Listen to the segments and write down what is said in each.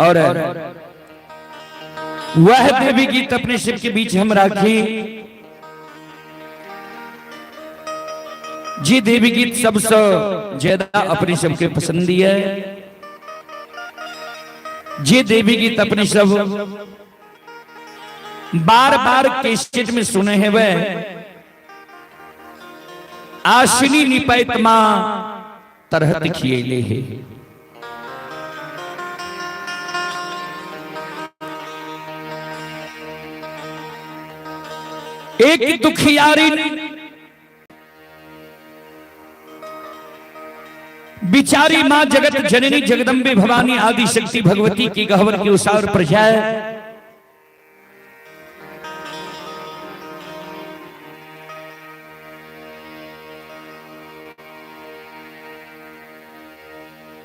और वह देवी गीत अपने शिव के बीच हम राखी। जी देवी गीत सबसे ज्यादा अपने सबके पसंद है। जे देवी गीत अपने सब बार बार कैसेट में सुने हैं, वह आश्विनी निपैत मां तरहत खिएले है। एक दुखियारी बिचारी मां जगत जननी जगदम्बे भवानी आदि शक्ति भगवती की गहवर के उसार पर जाए,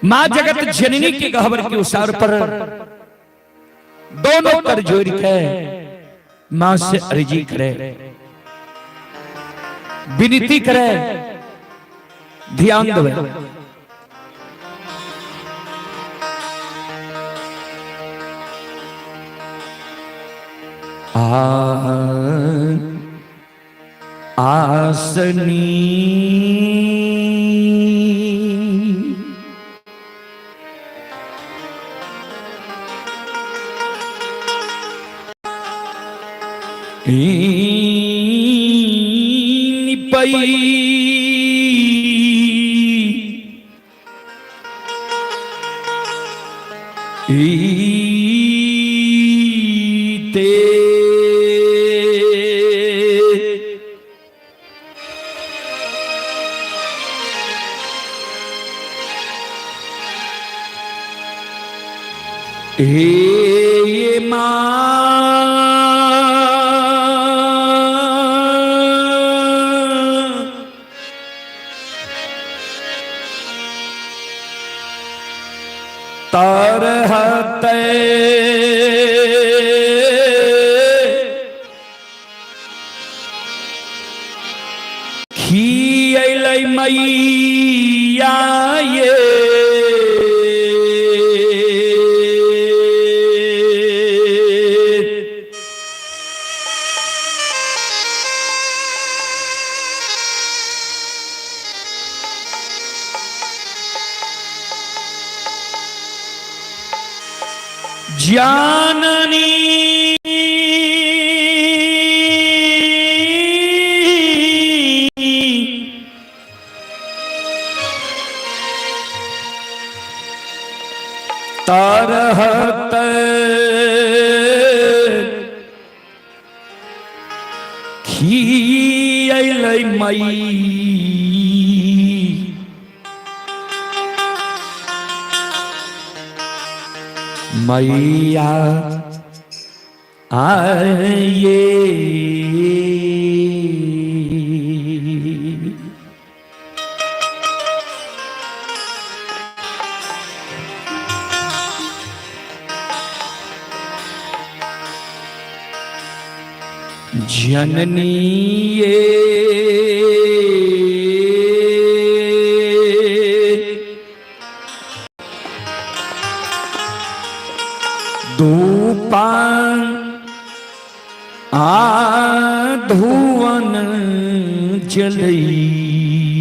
मां जगत जननी के गहवर के उसार पर दोनों कर जोड़ के मां से अर्जी करे, विनती करे, ध्यान दे। आसनी निपई ते हे मां तरहते खियलै मैया ये जाननी तरहत खियलै मई मैया आये। जननी ये धूपान आ धुवन जलईते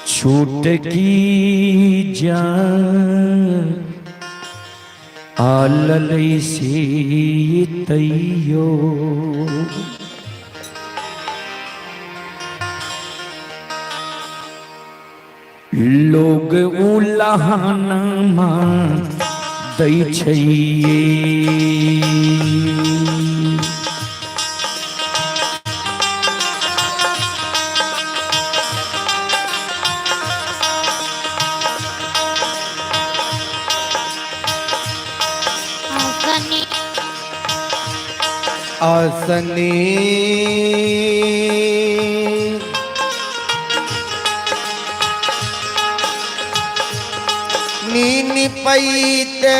छूट की जान आललई से तैयो। लोग उलहन मां दै छैये। आसनी आसनी नीन पैते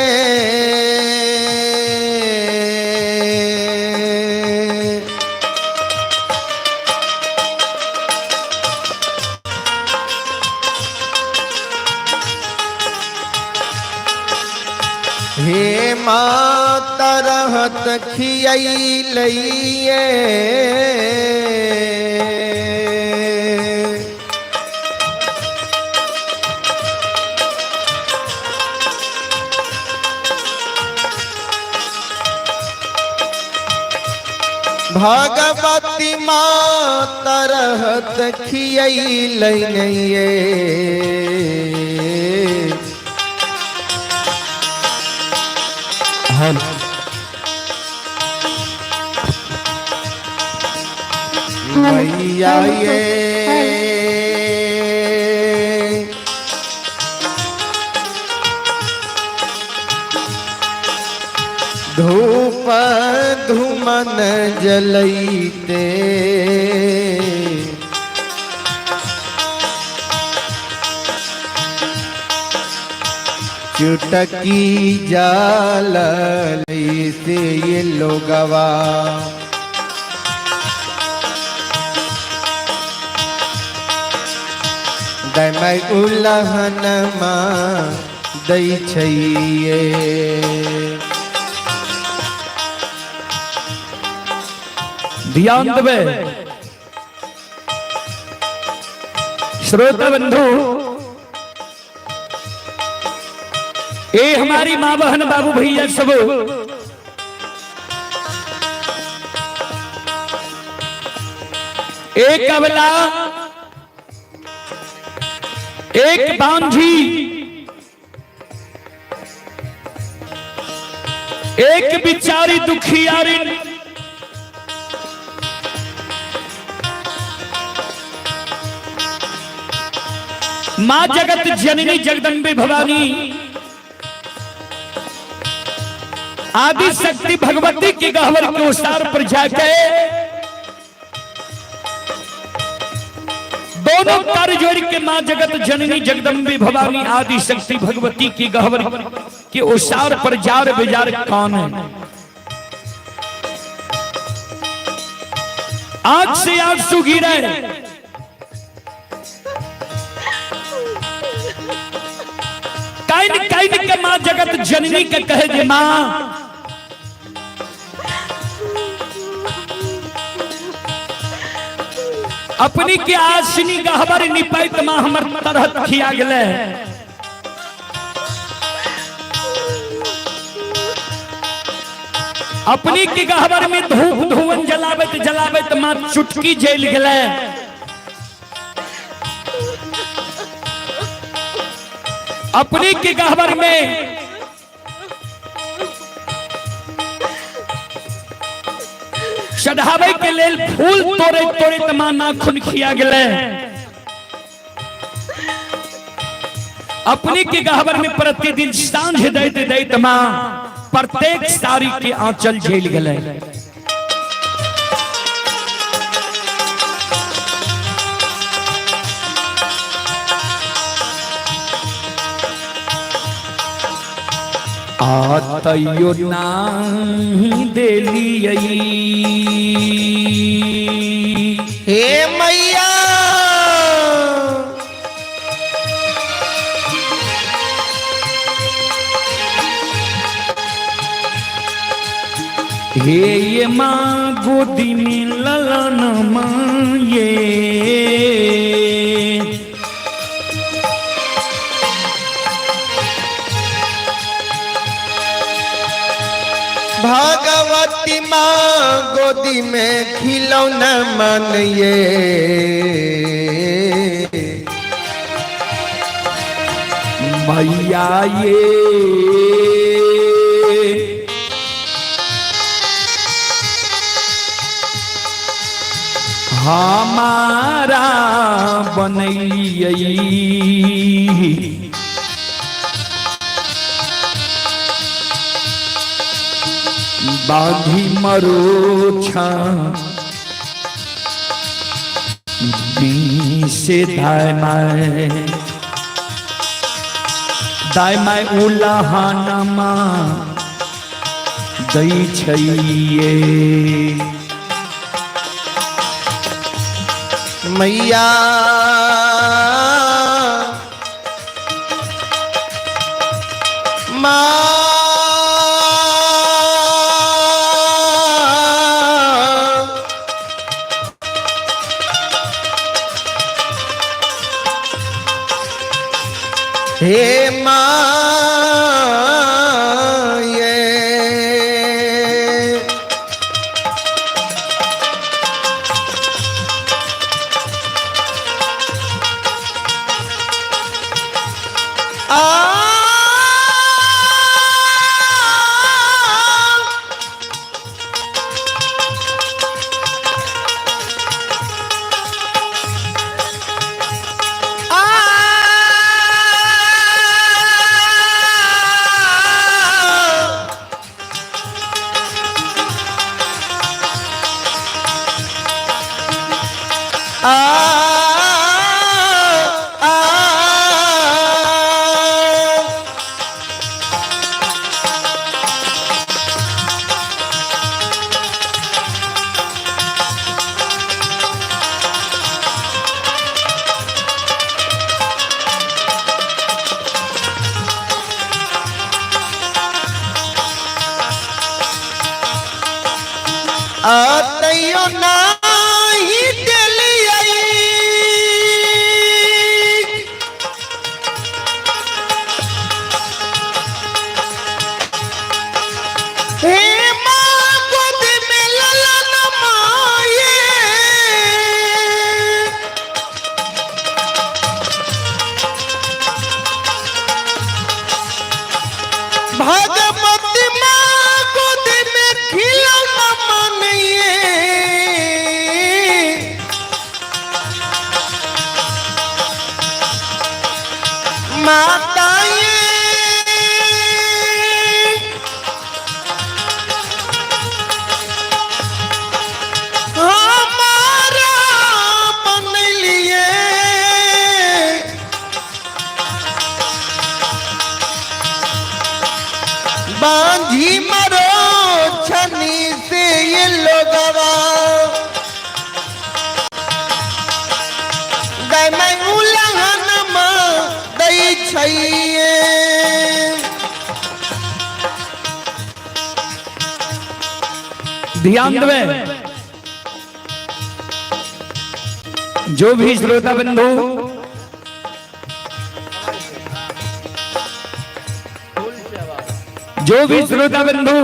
हे माता रहत खियैलैये। भगवती माता रहत खियैलैये। मैया ये धूप धुमन जलैते, चुटकी जाल से ये लोगवा। दैमय उलहन माँ दै छैये। ध्यान देवे श्रोता बंधु, ए हमारी माँ बहन बाबू भैया सब, एक अबला एक बांझी एक बिचारी दुखियारी मां जगत जननी जगदम्बे भवानी आदि शक्ति भगवती के गहवर के उसार पर जाके दोनों कर जोड़ के मां जगत जननी जगदम्बे भवानी आदि शक्ति भगवती की गहवर के उसार पर जार बेजार कौन है। आंख से आंसू गिरे, काइन काइन के मां जगत जननी के कहे जे मां अपनी के आसनी गहबर निपैत मां हमर तरहत खिया गेले। अपनी के गहबर में धूप धुवन जलाबत जलाबत मां चुटकी जल गेले। अपनी के गहबर में चढ़ावे के लेल फूल तोड़े तोड़े त मां नाखून खिया गेले। अपनी के गहबर में प्रतिदिन सांझ दैत दैत मां प्रत्येक साड़ी के आंचल झेल गेले। आ तैयो नाही देलियै हे मैया हे ये माँ गोदी में ललन माँ ये भगवती माँ गोदी में खिलौना मन ये। मैया ये हमारा बनैयै बांधी मरोछा से दाय माए दाय माय उलाहाना माँ दै छैये। मैया माँ हे माँ ये। आ आ आ आ तैयो नाही देलियै। हे माँ गोद में ललन माये। भगवती माँ गोद में खिलौना मानिए। माता ये हमारा बनलिए। बांझी मरो छनी से ये लोगवा गय मैं उलहन दै छैये। ध्यान देवे जो भी श्रोता बंधु जो भी श्रोता बंधु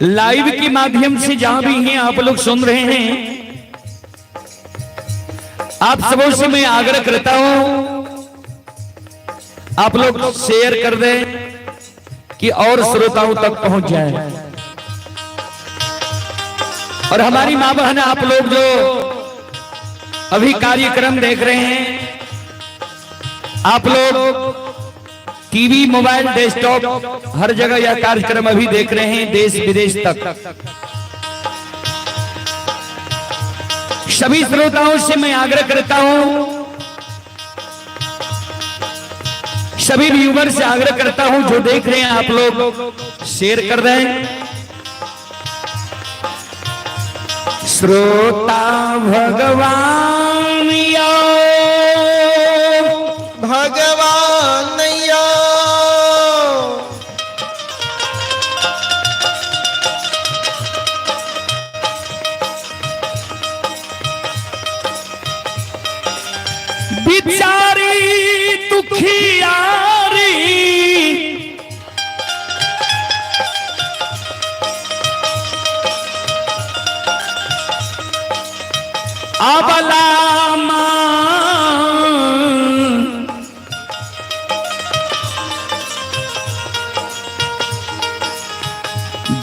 लाइव के माध्यम से जहां भी हैं आप लोग सुन रहे हैं, आप सबों से मैं आग्रह करता हूं, आप लोग शेयर कर दें कि और श्रोताओं तक पहुंच जाए। और हमारी मां बहन आप लोग जो अभी कार्यक्रम देख रहे हैं, आप लोग टीवी, मोबाइल, डेस्कटॉप हर जगह यह कार्यक्रम अभी देख रहे हैं, देश विदेश तक। सभी श्रोताओं से मैं आग्रह करता हूं, सभी व्यूवर से आग्रह करता हूं, जो देख रहे हैं आप लोग शेयर कर दें। श्रोता भगवान यो भगवान यो बिचारी दुखियारी अबला मां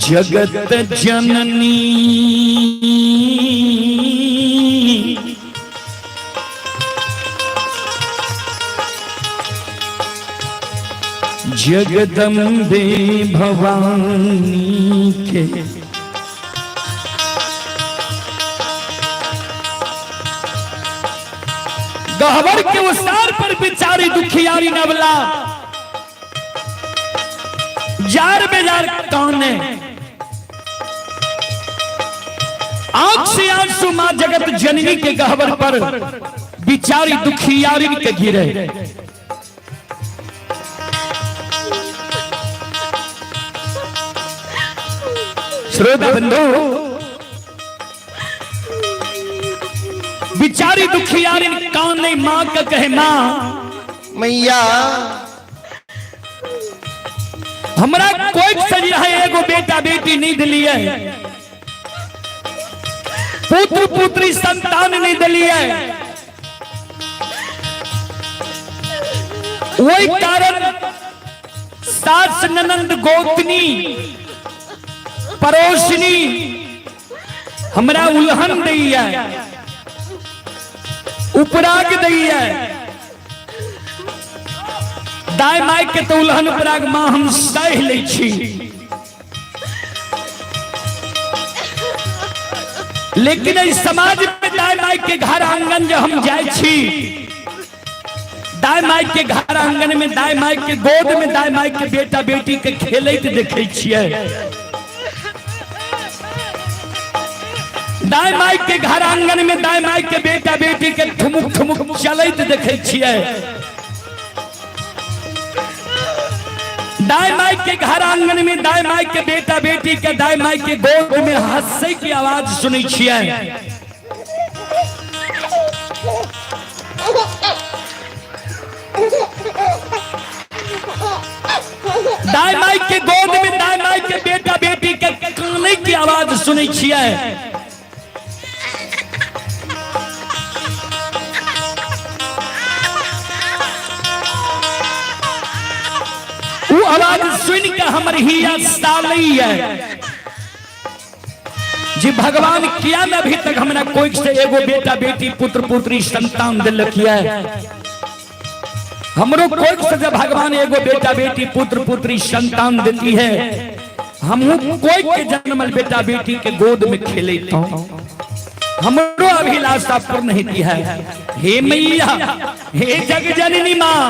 जगत जननी जगदम्बे भवानी के गहवर के उसार पर बिचारी दुखियारी नवला जार बेजार कौन है। आंख से आंसू मां जगत जननी के गहवर पर बिचारी दुखियारी के गिरे। श्रोता बंधु, बिचारी दुखियारी कान नहीं माँ के कहे माँ मैया हमरा कोई सजी है एगो बेटा बेटी नहीं दिलिए, पुत्र पुत्री संतान नहीं दिलिए, वही कारण सास ननंद गोतनी पड़ोसनी हमरा उल्हन दैया, उपराग दैया। दाय माय के तो उल्हन उपराग मां हम सह लै छी, लेकिन इस समाज में दाय माय के घर आंगन जो हम जाय छी, दाय माय के घर आंगन में दाय माय के गोद में दाय माय के बेटा बेटी के खेलैत देखै छियै, दाय माय के घर आंगन में दाय माय के बेटा बेटी के ठुमुक ठुमुक चलैत देखै छियै, दाय माय के घर आंगन में दाय माय के बेटा बेटी के दाय माय के गोद में हंसै के आवाज सुनै छियै। दाय माय के गोद में दाय माय के बेटा बेटी के काने की आवाज सुनै छियै। उ आवाज सुन के हमर हिया सालैया जी भगवान किया न अभी तक हमरा कोई से एगो बेटा बेटी पुत्र पुत्री संतान दिलक है। हमरो कोई से जब भगवान एगो बेटा बेटी पुत्र पुत्री संतान देती है, हमहू कोई के जन्मल बेटा बेटी के गोद में खेलता हूं, हमरो अभिलाषा पूर्ण होती है। हे मैया, हे जग जननी मां,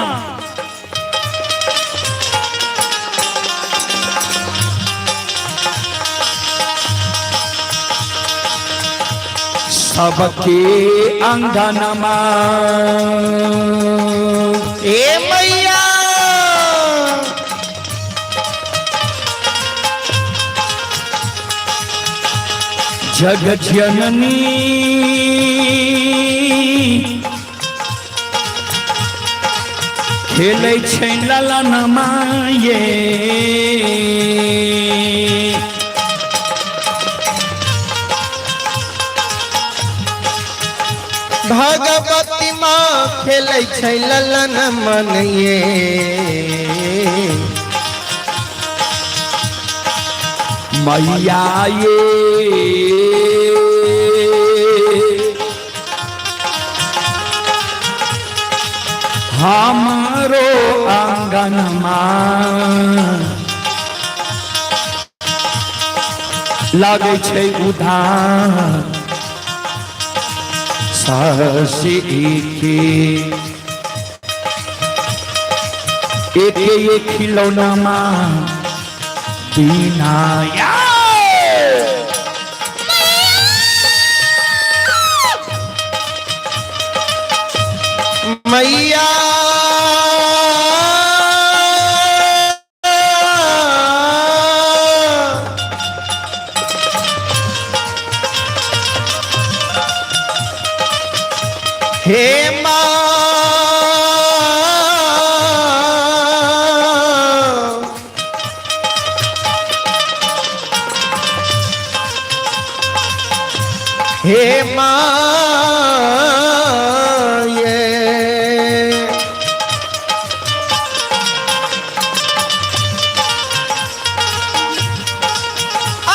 सबके अंगनमा ए मैया जग जननी खेलै छै ललनमा ये, भगवती माँ खेलै छै ललन मन ये, मैया ये हमारो आंगनमा लागै छै उधार सहसी के एक एक खिलौना माँ बिना या। मैया हे माँ हे माँ ये आ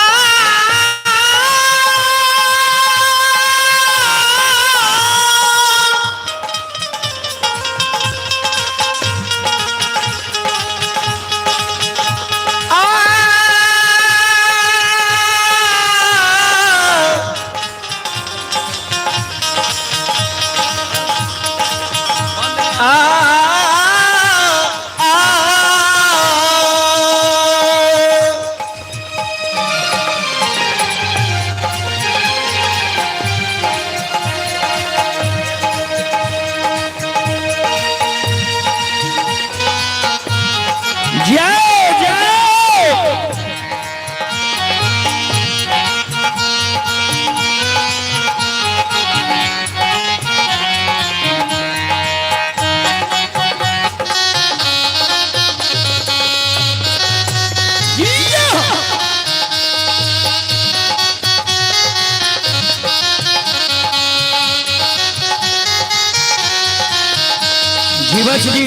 दिवस जी,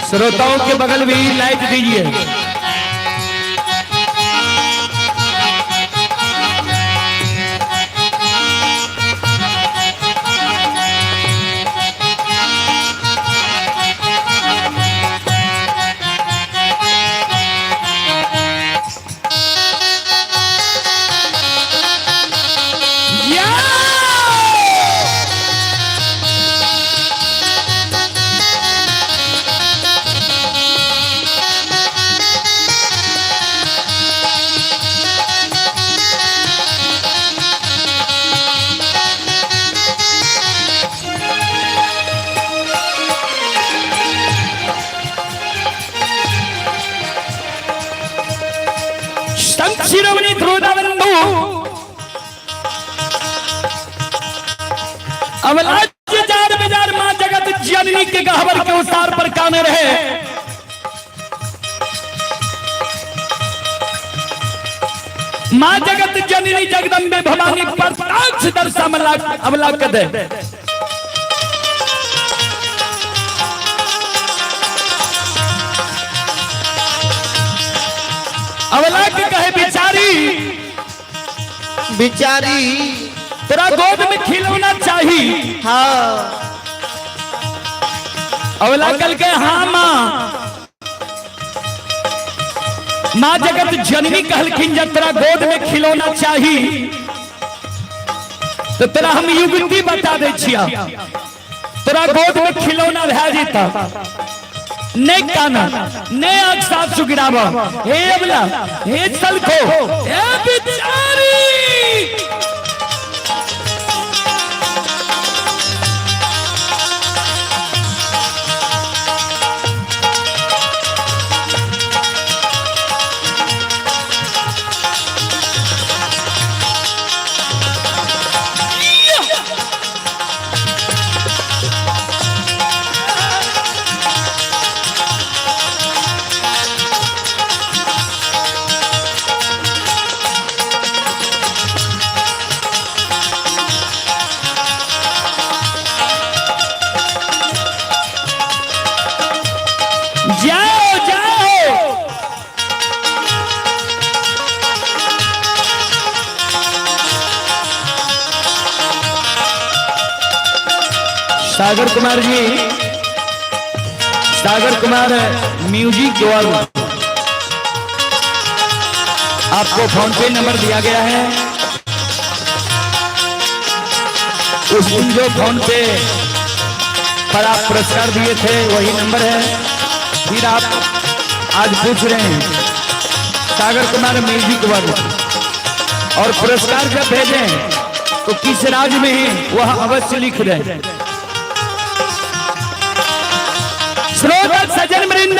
श्रोताओं के बगल भी लाइट दीजिए। या! संत शिरोमणि ध्रुवबंधु अवलाज जार बाजार मां जगत जननी के गहवर के उसार पर काने रहे। मां जगत जननी जगदम्बे भवानी प्रत्यक्ष दर्शन अवला कर दे। अवला के कहे बिचारी, बिचारी, तेरा गोद में खिलौना चाहिए। हाँ। अवला कल के हाँ माँ, माँ जगत जननी कहलखिन जब तेरा गोद में खिलौना चाहिए तो तेरा हम युक्ति बता दे छिया। तेरा गोद में खिलौना भै जेता, नहीं काना, नहीं आग साफ सुगिरावा। हे अबला, हे सलखो, हे बिचारी। जाओ जाओ। सागर कुमार जी, सागर कुमार म्यूजिक वर्ल्ड, आपको फोन पे नंबर दिया गया है। उस दिन जो फोन पे पर आप पुरस्कार दिए थे वही नंबर है। फिर आप आज पूछ रहे हैं सागर कुमार म्यूजिक वर्ल्ड, और पुरस्कार जब भेजें तो किस राज्य में है वह अवश्य लिख रहे। श्रोता सजन वृंद,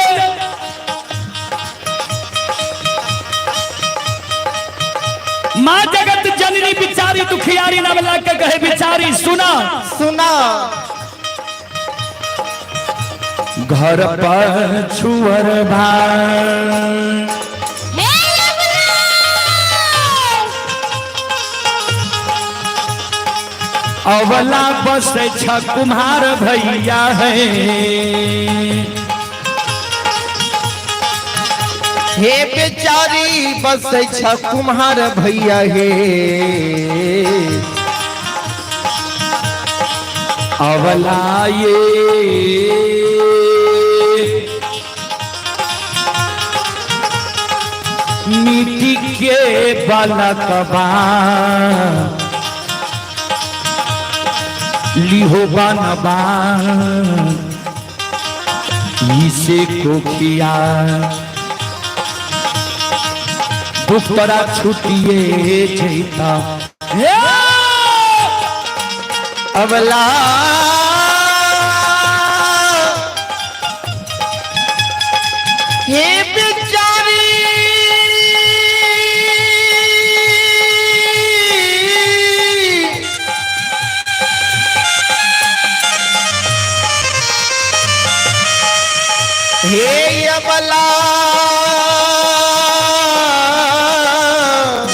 माँ जगत जननी बिचारी दुखियारी नवला के कहे बिचारी सुना, सुना, घर पर छुअर भाई अवला बस छ कुम्हार भैया है। हे बेचारी बस छ कुम्हार भैया हे। अवला ये मिट्टी के बालकबा लिहो बनबा इसे कोखिया दुख तोरा छुटिए जैता। अवला हे बेचारी, हे अबला,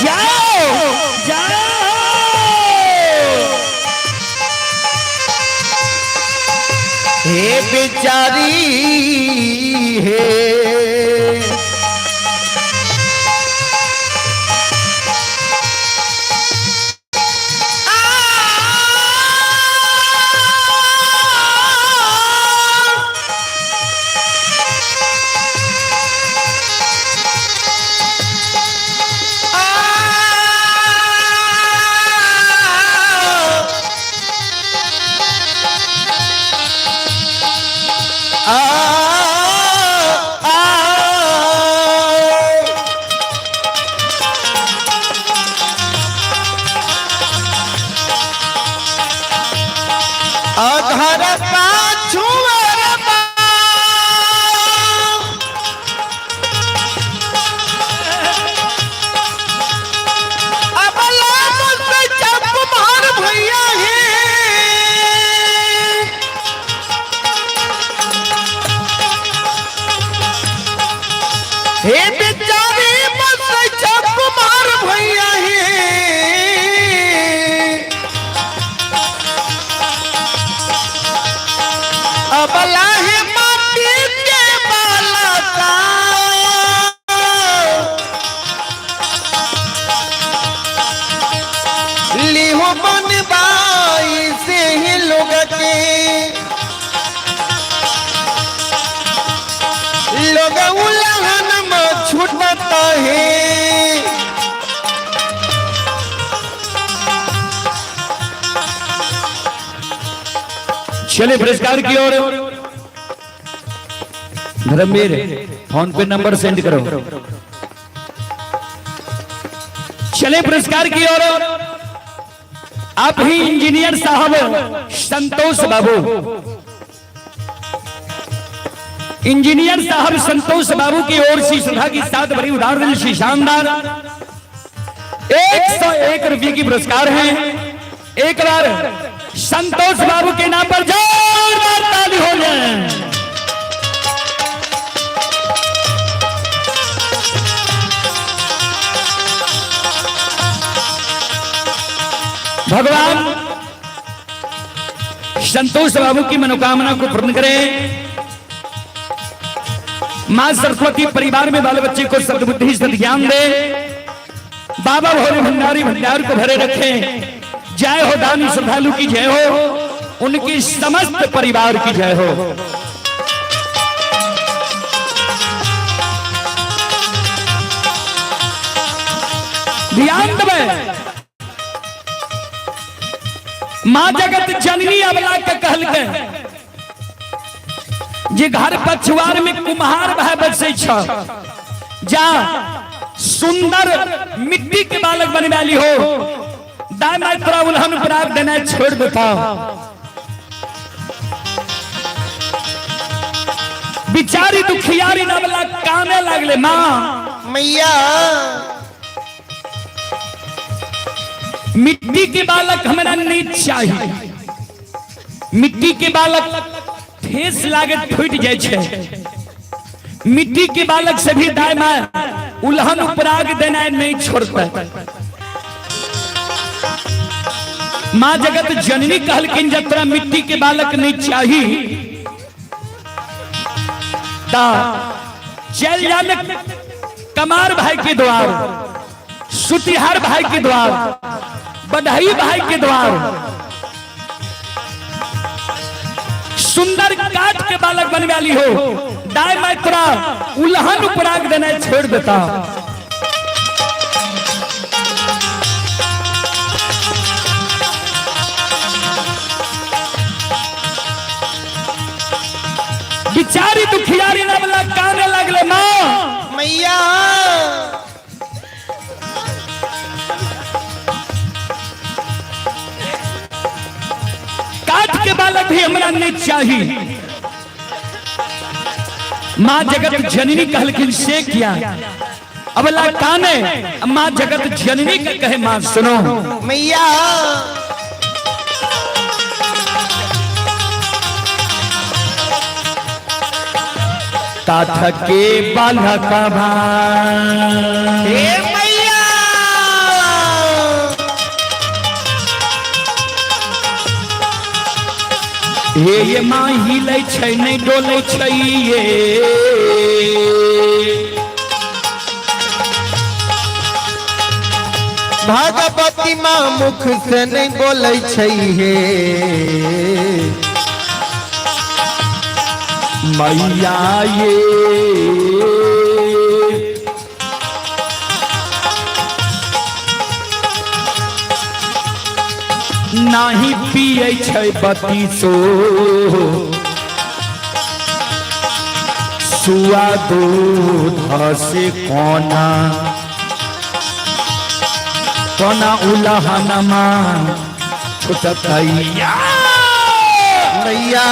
जाओ जाओ। हे बेचारी हे। अधर पाछुअर अबला मुझसे चप मार भैया है। हे बेचारी बस चप मार भैया है। अबला है माटी के बाला का लिहो बनबाई से ही लोग के लोग उलहन में छूटता है। चलिए पुरस्कार की ओर। धर्मवीर फोन पे नंबर सेंड करो। चले पुरस्कार की ओर। आप ही इंजीनियर साहब संतोष बाबू, इंजीनियर साहब संतोष बाबू की ओर से श्रद्धा की साथ भरी उदार दिल से शानदार 101 रुपये की पुरस्कार है। एक बार संतोष बाबू के नाम पर जोरदार ताली हो जाए। भगवान संतोष बाबू की मनोकामना को पूर्ण करें। मां सरस्वती परिवार में बाल बच्चे को सद्बुद्धि सद्ज्ञान दे। बाबा भोले भंडारी भंडार को भरे रखें। जय हो दानी श्रद्धालु की जय हो, उनकी समस्त परिवार की जय हो। ध्यान दे मां जगत जननी अबला के कहल के जे घर पछुआर में कुम्हार भाई बसै छ, जा सुंदर मिट्टी के बालक बनवाली हो, दाय माय तोरा उल्हन उपराग देना छोड़ देता। बिचारी दुखियारी नवला काने लागले, मां मैया मिट्टी के बालक हमरा नहीं चाहिए। मिट्टी के बालक ठेस लागे फूट जाए छे। मिट्टी के बालक से भी दाय माय उल्हन उपराग देना नहीं छोड़ता। मां जगत जननी कहलखिन जतरा मिट्टी के बालक नहीं चाहिए ता चल जाने कमार भाई के द्वार, सुतिहार भाई के द्वार, बधाई भाई के द्वार, सुंदर काट के बालक बनवाली हो, दाय माय तोरा उल्हन उपराग देना छोड़ देता। बिचारी दुखियारी नवला काने लागले, मां मैया काट के बालक भी हमरा नहीं चाहिए। मां जगत जननी कहलखिन से किया अबला काने। मां जगत जननी के कहे मां सुनो मैया काठ के बालक हे मैया हे ये माँ हिलै छै नहि डोलै छै ये। भगवती माँ मुख से नहीं बोलै छै हे। मैया ये नाही पियै छै बतीसो सुआ दूध से कोना कोना उलहनमा छुटतैया। मैया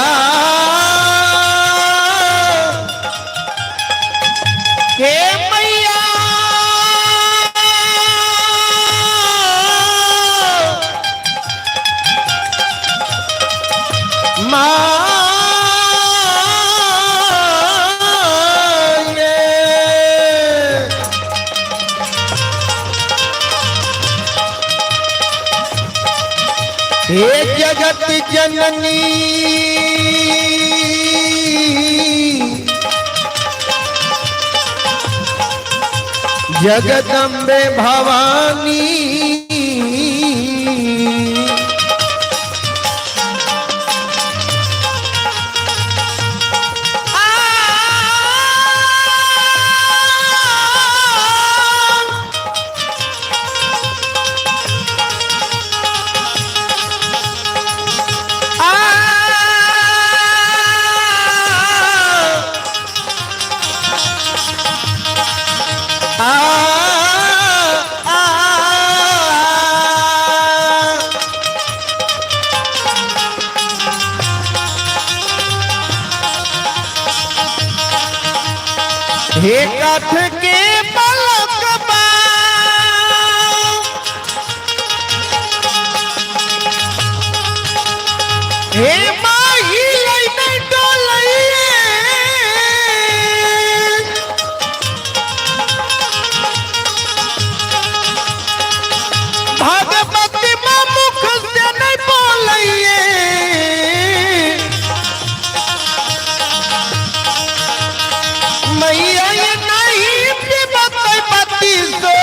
हे मैया, माँ ये। हे जगत जननी जगदम्बे भवानी, आ आ आ। हे कथ के पलकबा, हे माही लई नहीं डोलैये। भगवती माँ मुख से नहीं बोलैये। मैया ये नहीं पीबतै बत्ती सो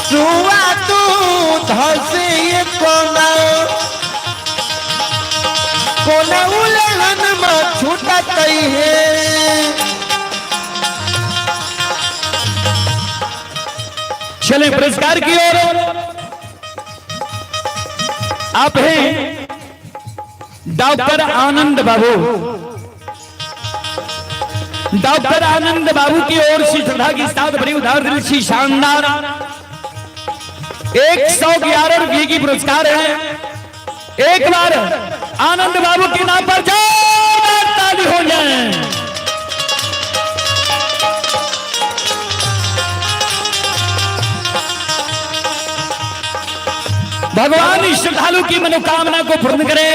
सुआ दूध से ये कोना कोना उलहन में छूटतै हे। चले पुरस्कार की ओर। आप हैं डॉक्टर आनंद बाबू। डॉक्टर आनंद बाबू की ओर से श्रद्धा के साथ बड़ी उदार दिल से शानदार 111 रुपये की पुरस्कार है। एक बार आनंद बाबू के नाम पर जोरदार ताली हो जाए। भगवान इस श्रद्धालु की मनोकामना को पूर्ण करे।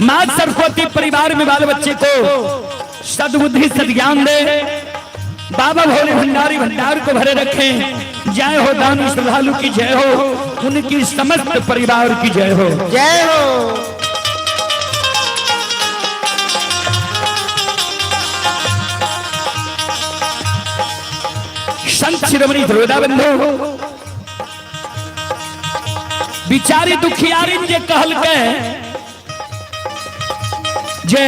मां सरस्वती परिवार में बाल बच्चे को सद्बुद्धि सद्ज्ञान दे। बाबा भोले भंडारी भंडार को भरे रखें। जय हो दान श्रद्धालु की जय हो, उनकी समस्त परिवार की जय हो। जय हो। संत शिरोमणि ध्रुवदा बंधु बिचारी दुखियारी जे कहल के जे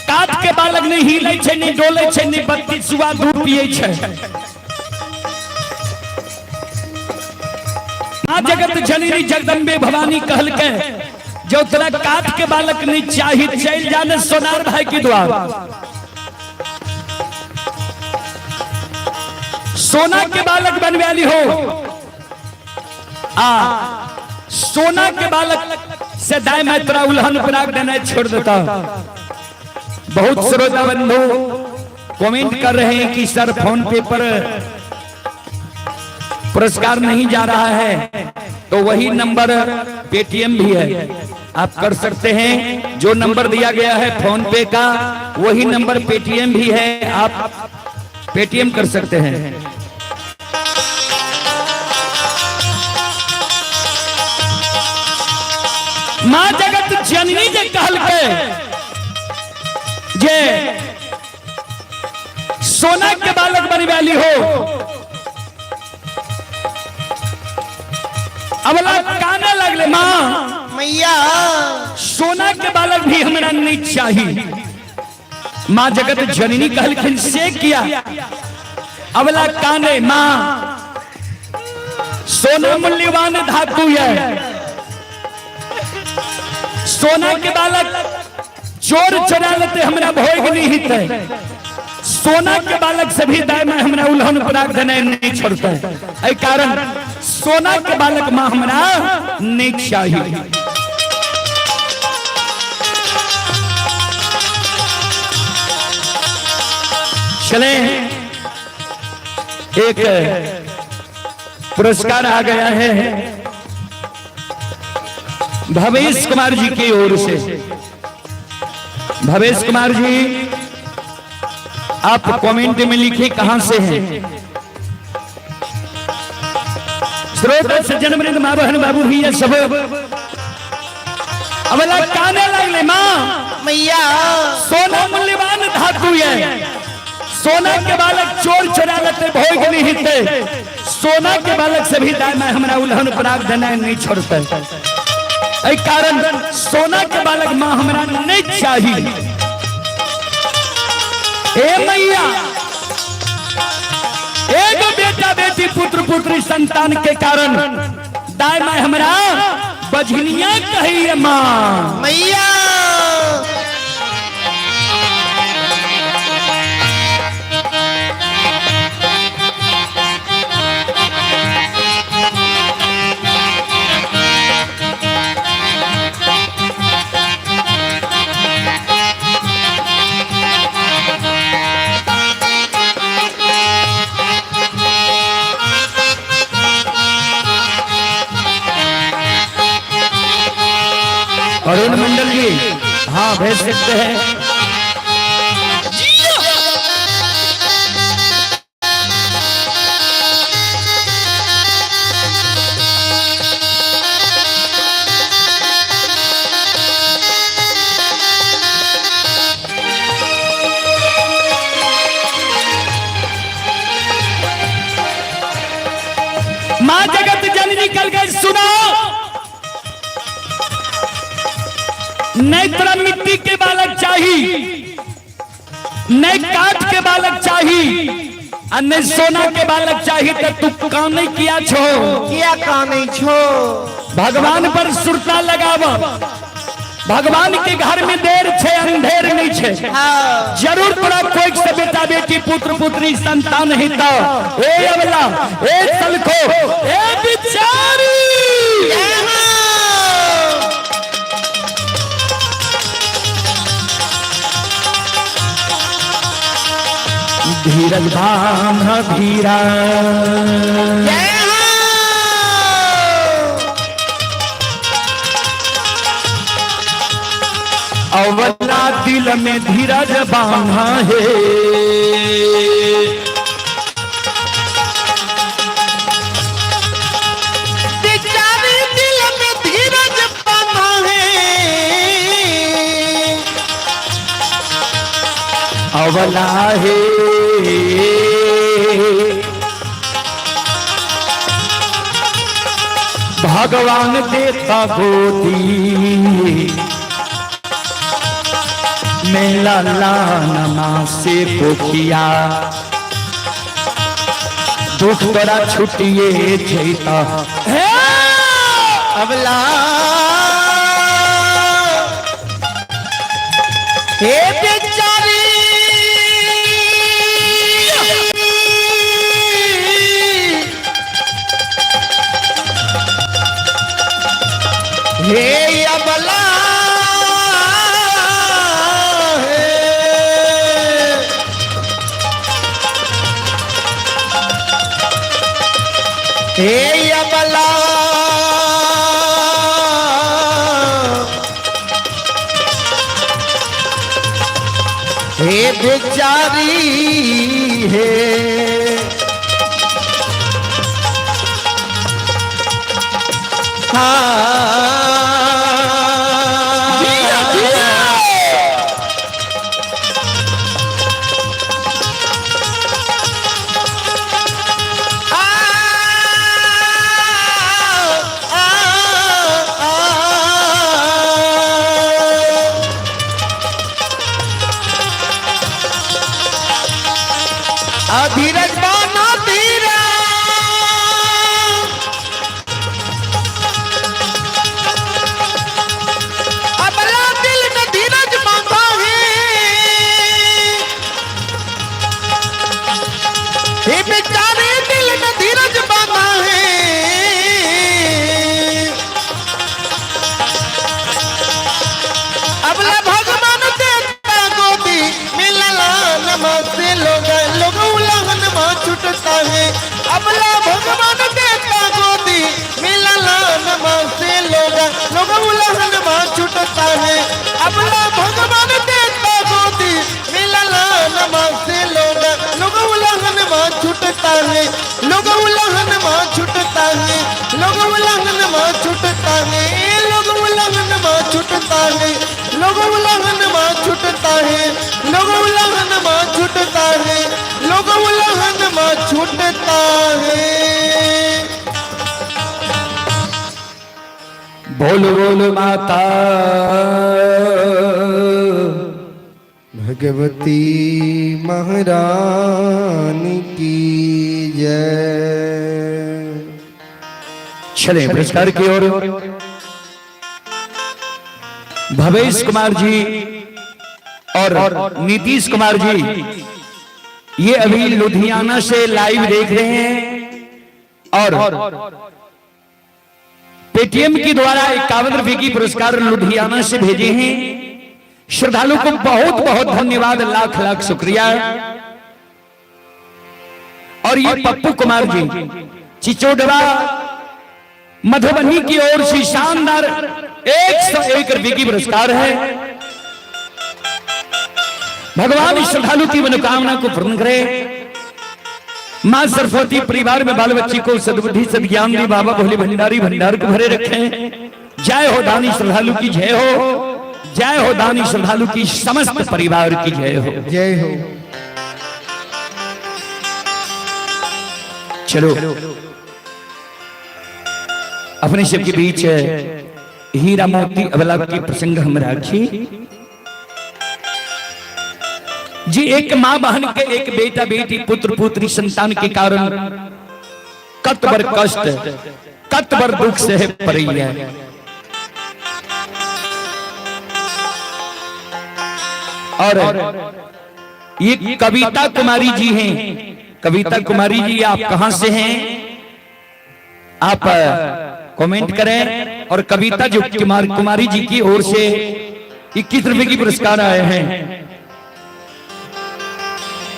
काट के बालक नहीं हिलै छै, नहीं डोलै छै, नहीं बत्ती सुआ दूध पिए छै। मां जगत जननी जगदम्बे भवानी कहल के जो तोरा काट के बालक नहीं चाही चल जाने सोनार भाई के द्वार। सोना के बालक बनवाली हो आ सोना के बालक से दाय मैं तोरा उल्हन पराग देना छोड़ देता। बहुत श्रोता बंधु कमेंट कर रहे हैं कि सर फोन पे पर पुरस्कार नहीं जा रहा है, तो वही नंबर पेटीएम भी है, आप कर सकते हैं। जो नंबर दिया गया है फोन पे का वही नंबर पेटीएम भी है, आप पेटीएम कर सकते हैं। माँ जगत जननी जे कहलकै जे सोना के बालक बनवाली हो, अबला काने लगले, माँ मैया सोना के बालक भी हमरा नहीं चाहिए। माँ जगत जननी कहलखिन से किया? अबला काने, माँ सोना मूल्यवान धातु है, सोना के बालक चोर चोरा लेते हमरा भोग नहीं हिते, सोना के बालक से भी दाय में हमरा उल्हन पराग देने नहीं छोड़ते, एहि कारण सोना के बालक माँ हमरा नहीं चाहिए। चले, एक पुरस्कार आ गया है भवेश कुमार जी की ओर से। भवेश कुमार जी, आप कमेंट में लिखिए कहां से हैं। श्रोता सज्जन वृंद, माँ बहन बाबू भैया सब, अबला काने लगले, माँ मैया सोना मूल्यवान धातु है, सोना के बालक चोर चोरा लेते भोग नहीं हिते, सोना के बालक से भी दाय में हमरा उल्हन पराग देना नहीं छोड़ते, एहि कारण सोना के बालक माँ हमरा नहीं चाहिए। ए मैया, एगो बेटा बेटी पुत्र पुत्री संतान के कारण दाय माय हमरा बझनिया कहिए माँ मैया। अरुण मंडल जी, हाँ भेज सकते हैं। मां जगत जननी कल गई, सुनो नहीं तोरा मिट्टी के बालक चाहिए, नहीं काठ के बालक चाहिए, और नहीं सोना के बालक चाहिए, तो तू काम नहीं किया छो, किया कानै छो। भगवान पर सुरता लगाव, भगवान के घर में देर छे अंधेर नहीं छे, हाँ। जरूर तोरा कोई से बेटा बेटी पुत्र पुत्री संतान ही तो ए अवला ए सलखो ए बिचारी। धीरज बांध धीरा जय हो। अवला दिल में धीरज बांधा है, बेचारे दिल में धीरज बांधा है, अवला है भगवान देता गोदी मेला लाना से पोखिया, दुख तोरा छुटिए जैता। अबला हे बेचारी हे अबला हे हे अबला हे बेचारी हे हाँ। आ धीरज बाना धीरज। अबला दिल में धीरज बांधा है, हे बेचारे दिल में धीरज बांधा है। अबला भगवान देता गोदी मिलला नमस्ते लोग लोग उलहन माँ छुटता है। अबला भगवान देता गोदी मिलला नमस्ते लोग लोग उलहन माँ छुटता है। अबला भगवान देता गोदी मिलला नमस्ते लोग लोग उलहन माँ छुटता है। लोग उलहन माँ छुटता है, लोग उलहन माँ छुटता है, लोग उलहन माँ छुटता है, लोग उलहन माँ छुटता है, लोग उलहन माँ छुटता है, लोग उलहन माँ छुटता है। बोल बोल माता भगवती महारानी की जय। चले पुरस्कार की ओर। भवेश कुमार जी और नीतीश कुमार जी ये अभी लुधियाना से लाइव देख रहे हैं और पेटीएम के द्वारा 51 रुपए की पुरस्कार लुधियाना से भेजे हैं। श्रद्धालु को बहुत बहुत धन्यवाद, लाख लाख शुक्रिया। और ये पप्पू कुमार जी चिचोडवा मधुबनी की ओर से शानदार 101 रुपए की पुरस्कार है। भगवान इस श्रद्धालु की मनोकामना को पूर्ण करे। मां सरस्वती परिवार में बाल बच्ची को सद्बुद्धि सद्ज्ञान दी, बाबा भोले भंडारी भंडार को भरे रखें। जय हो दानी श्रद्धालु की जय हो, जय हो दानी श्रद्धालु की समस्त परिवार की जय हो, जय हो। चलो अपने सबके बीच हीरा मोती अबला की प्रसंग हम राखी जी। एक मां बहन के एक बेटा बेटी पुत्र पुत्री संतान के कारण कत बर कष्ट कत बर दुख से पड़ी है। और ये कविता कुमारी जी हैं। कविता कुमारी जी आप कहां से हैं, आप कमेंट करें। और कविता जो कुमारी जी की ओर से 21 रुपए की पुरस्कार आए हैं।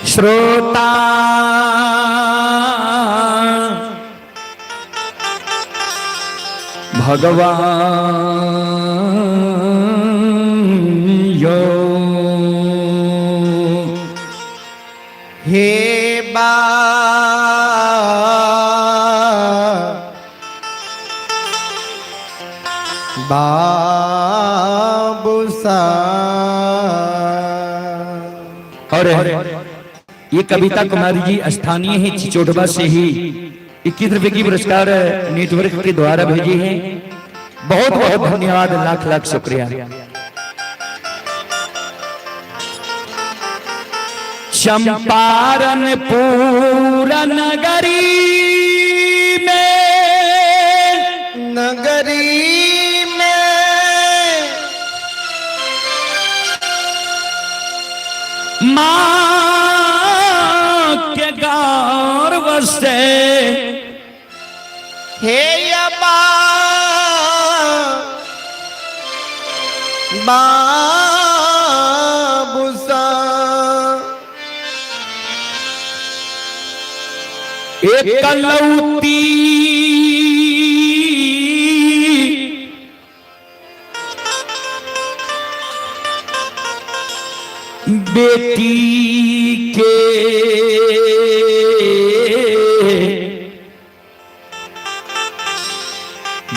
श्रोता भगवान यो हे बा बाबूसा। और ये कविता कुमारी जी स्थानीय ही चिचोटवा से ही 21 रुपए की पुरस्कार नेटवर्क के द्वारा भेजे हैं। बहुत बहुत धन्यवाद, लाख लाख शुक्रिया। चंपारण पूरा नगरी में, नगरी में माँ के गर्व से हे अबा बाबूसा। एकलौती बेटी के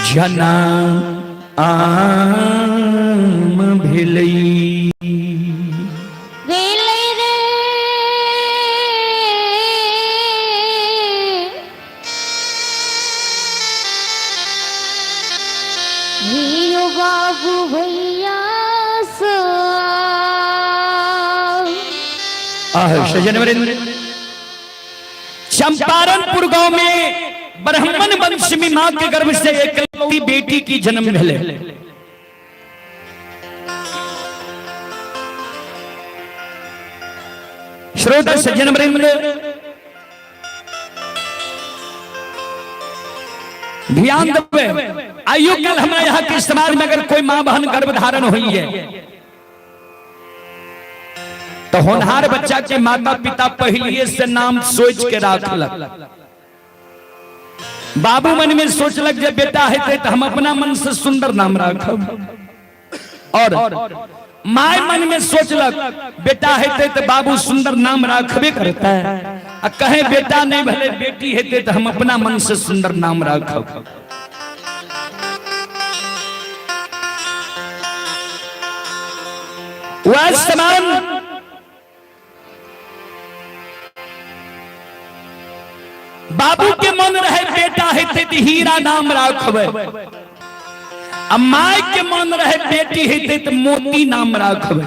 जना आम भेलई। भेलै रे हियो बाबू भैया सा। आह सजन वरिंद, चंपारणपुर गांव में ब्राह्मण वंश में मां के गर्भ से एकलौती बेटी की जन्म भेले। श्रोता सज्जन वृंद, ध्यान देवे, आइयो कल हमारे यहाँ के समाज में अगर कोई मां बहन गर्भ धारण हुई है तो होनहार बच्चा के माता पिता पहले से नाम सोच के राखलक। बाबू मन में सोचलक जे बेटा हेतै तो हम अपना मन से सुंदर नाम राखब, और my मन में सोचलक बेटा हेतै तो बाबू सुंदर नाम राखबे करता है, आ कहे बेटा नहीं भले बेटी हेतै तो हम अपना मन से सुंदर नाम राखब। वह समान बाबू के मन रहे बेटा हेतै तो हीरा नाम राखबै, आ my के मन रहे बेटी हेतै तो मोती नाम राखबै।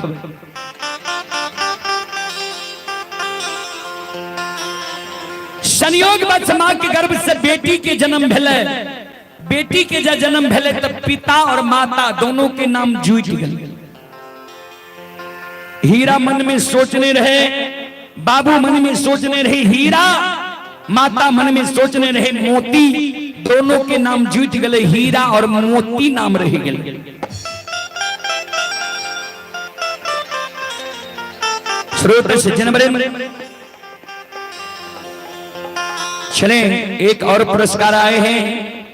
संयोग बस मां के गर्भ से बेटी के जन्म भेलै, बेटी के जब जन्म भेलै तो पिता और माता दोनों के नाम जुटि गेल। हीरा मन में सोचने रहे, बाबू मन में सोचने रहे हीरा, माता मन में सोचने रहे मोती, दोनों के नाम जुटि गए, हीरा और मोती नाम रह गए। श्रोत सज्जन बरे, चले एक और पुरस्कार आए हैं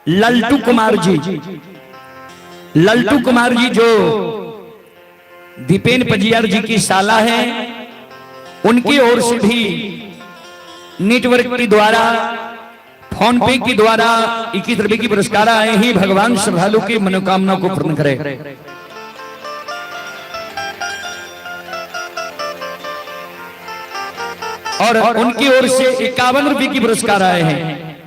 लल्टू कुमार जी। लल्टू कुमार जी जो दीपेन पजियार जी की साला है, उनकी ओर से भी नेटवर्क के द्वारा, फोन पे के द्वारा 21 रुपए की पुरस्कार आए हैं। भगवान श्रद्धालु की मनोकामना को पूर्ण करे। और उनकी ओर से 51 रुपए की पुरस्कार आए हैं।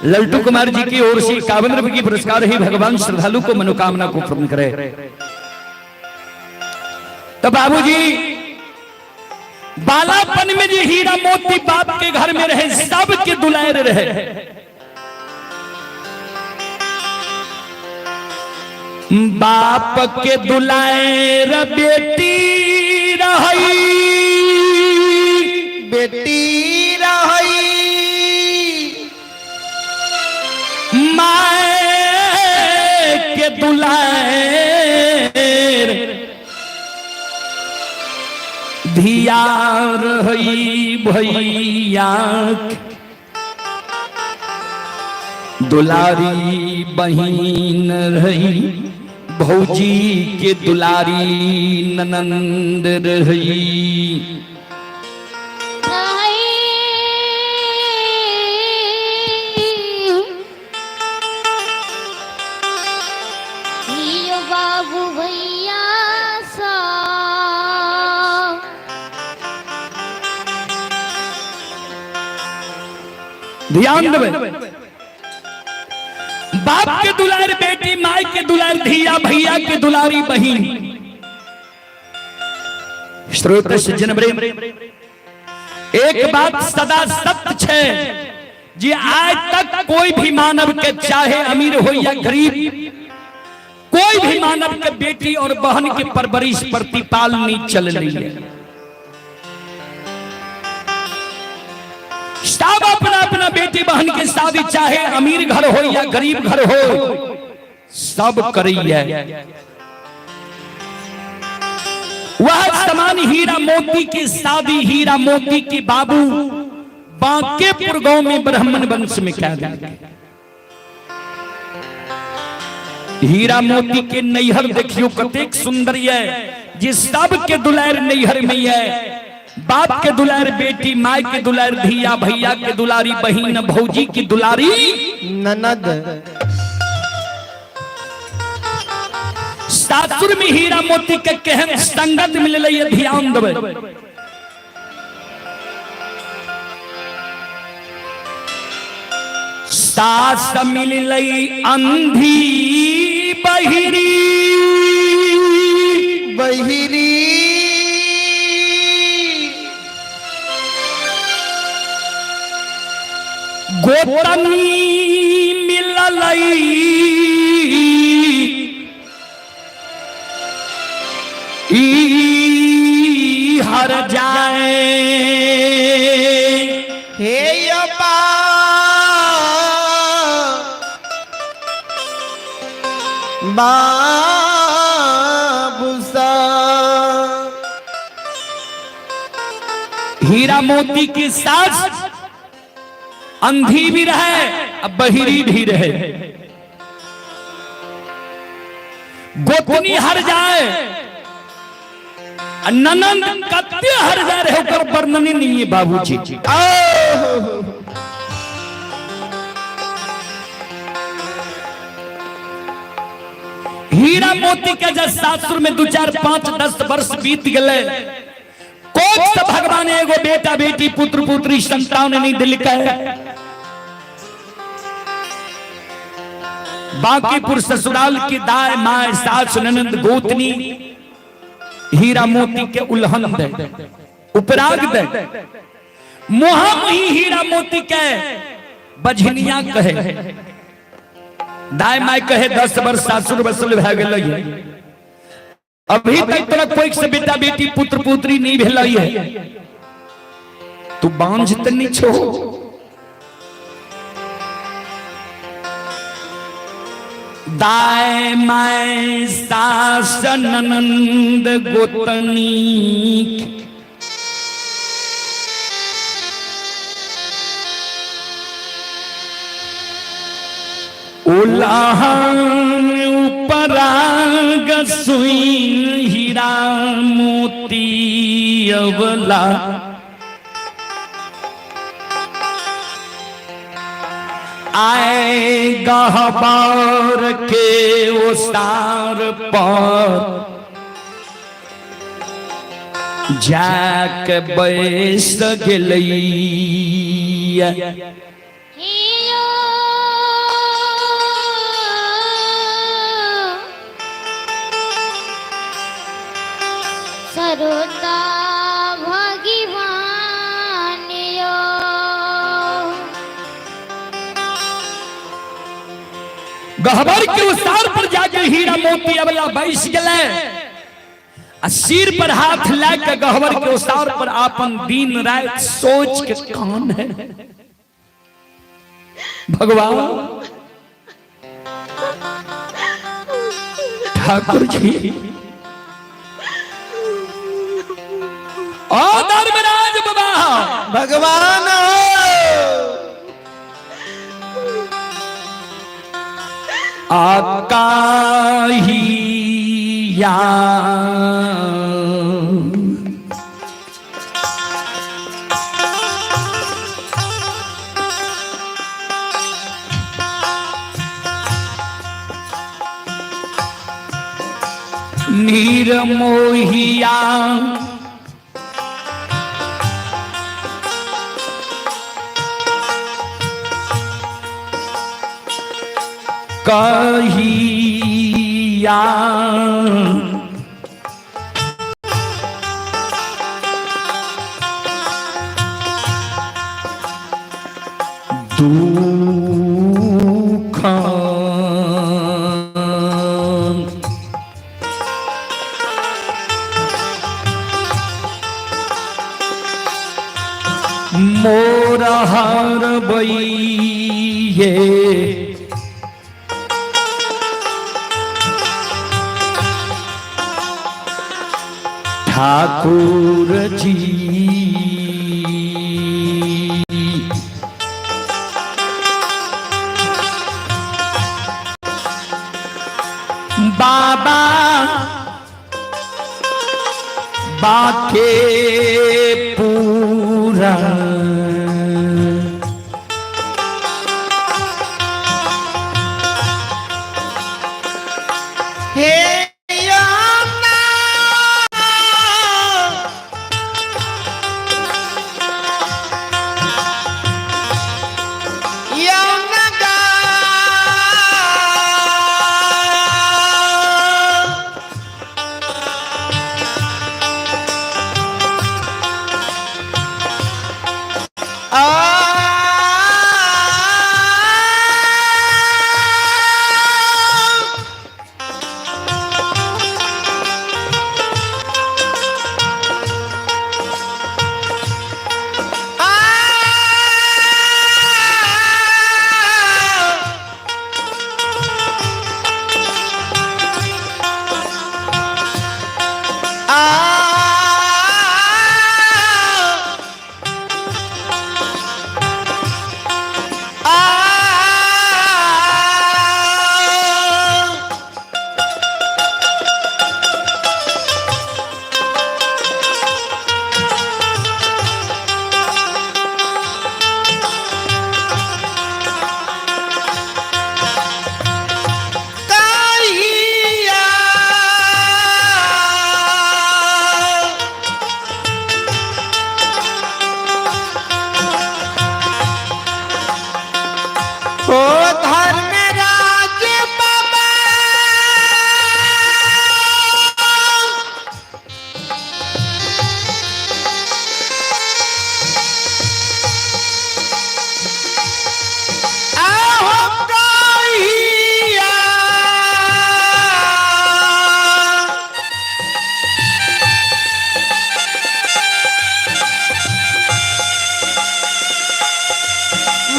लल्टू कुमार जी की ओर से 51 रुपए की पुरस्कार ही भगवान श्रद्धालु को मनोकामना को पूर्ण करे। तो बाबूजी बालापन में जो हीरा मोती बाप के घर में रहे, सबके दुलार रहे। बाप के दुलार बेटी रही, बेटी रही, माए के दुलार धिया रही, भैया दुलारी बहिन रही, भौजी के दुलारी ननंद रही। बाबू भैया सा ध्यान देवे, बाप के दुलार बेटी, माई के दुलार धिया, भैया के दुलारी बहिन। श्रोत सज्जन प्रेम, एक बात सदा सत्य छे जे आज तक कोई भी मानव के, चाहे अमीर हो या गरीब, कोई भी मानव के बेटी और बहन के परवरिश प्रतिपाल नहीं चल रही है। सब अपना अपना बेटी बहन के शादी, चाहे अमीर घर हो या गरीब घर हो, सब करिए। वह समान हीरा मोती की शादी हीरा मोती की बाबू बांकेपुर गांव में ब्राह्मण वंश में कह दिया। हीरा मोती के नैहर देखियो कतेक सुंदर है, जिस सब के दुलार नैहर में है। बाप के दुलार बेटी, माय के दुलार धिया, भैया के दुलारी बहिन, भौजी की दुलारी ननद। सासुर में हीरा मोती के केहन संगत मिलले, ये ध्यान देवे। सास मिलले अंधी बहिरी, बहिरी, गोतनी मिललई ई हर जाए। हे अब्बा बाबूसा। हीरा मोती की सास अंधी भी रहे अब बहिरी भी रहे, गोतनी हर जाए, ननंद कत्ते हर जाए रहे, ओकर वर्णन ही नहीं है बाबूजी। हीरा मोती के जब सासुर में 2 4 5 10 वर्ष बीत गए, कोख से भगवान एगो बेटा बेटी पुत्र पुत्री संतान नहीं दिल के। बांकीपुर ससुराल की दाय my सास ननंद गोतनी हीरा मोती के उल्हन दे, उपराग दे, मुहा मुही हीरा मोती के बझनिया कहे। दाय my कहे 10 वर्ष सासुर बसल भए गेलै, अभी तक तोरा कोई से बेटा बेटी पुत्र पुत्री नहीं भेलै है, तू बांझ त नहीं छो। दाय my सास ननंद गोतनी उलाहन उपराग सुई हीरा मोती अवला आए गहबार के ओसार पर जाके बैस गेलैया। हियो सरोता भगवान यो। गहबर के उसार पर जाके हीरा मोती अबला बैस गेलै आ सिर पर हाथ ला के गहबर के उसार पर आपन दिन रात सोच के कान है। भगवान ठाकुर जी ओ धर्मराज बाबा भगवान हो। आकाहिया नीरमोहिया कहिया दुख मोर हर बइये ठाकुर जी। बाबा बाके पूरा हे यमुना यमुना गा।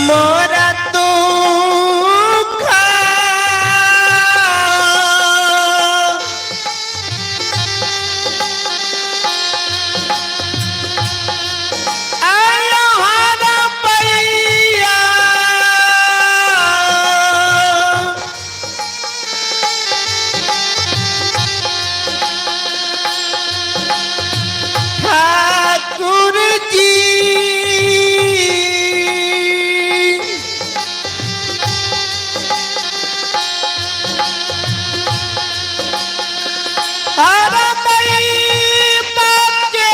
मोरा दुख आयो हरा पैया ठाकुर जी। हरा के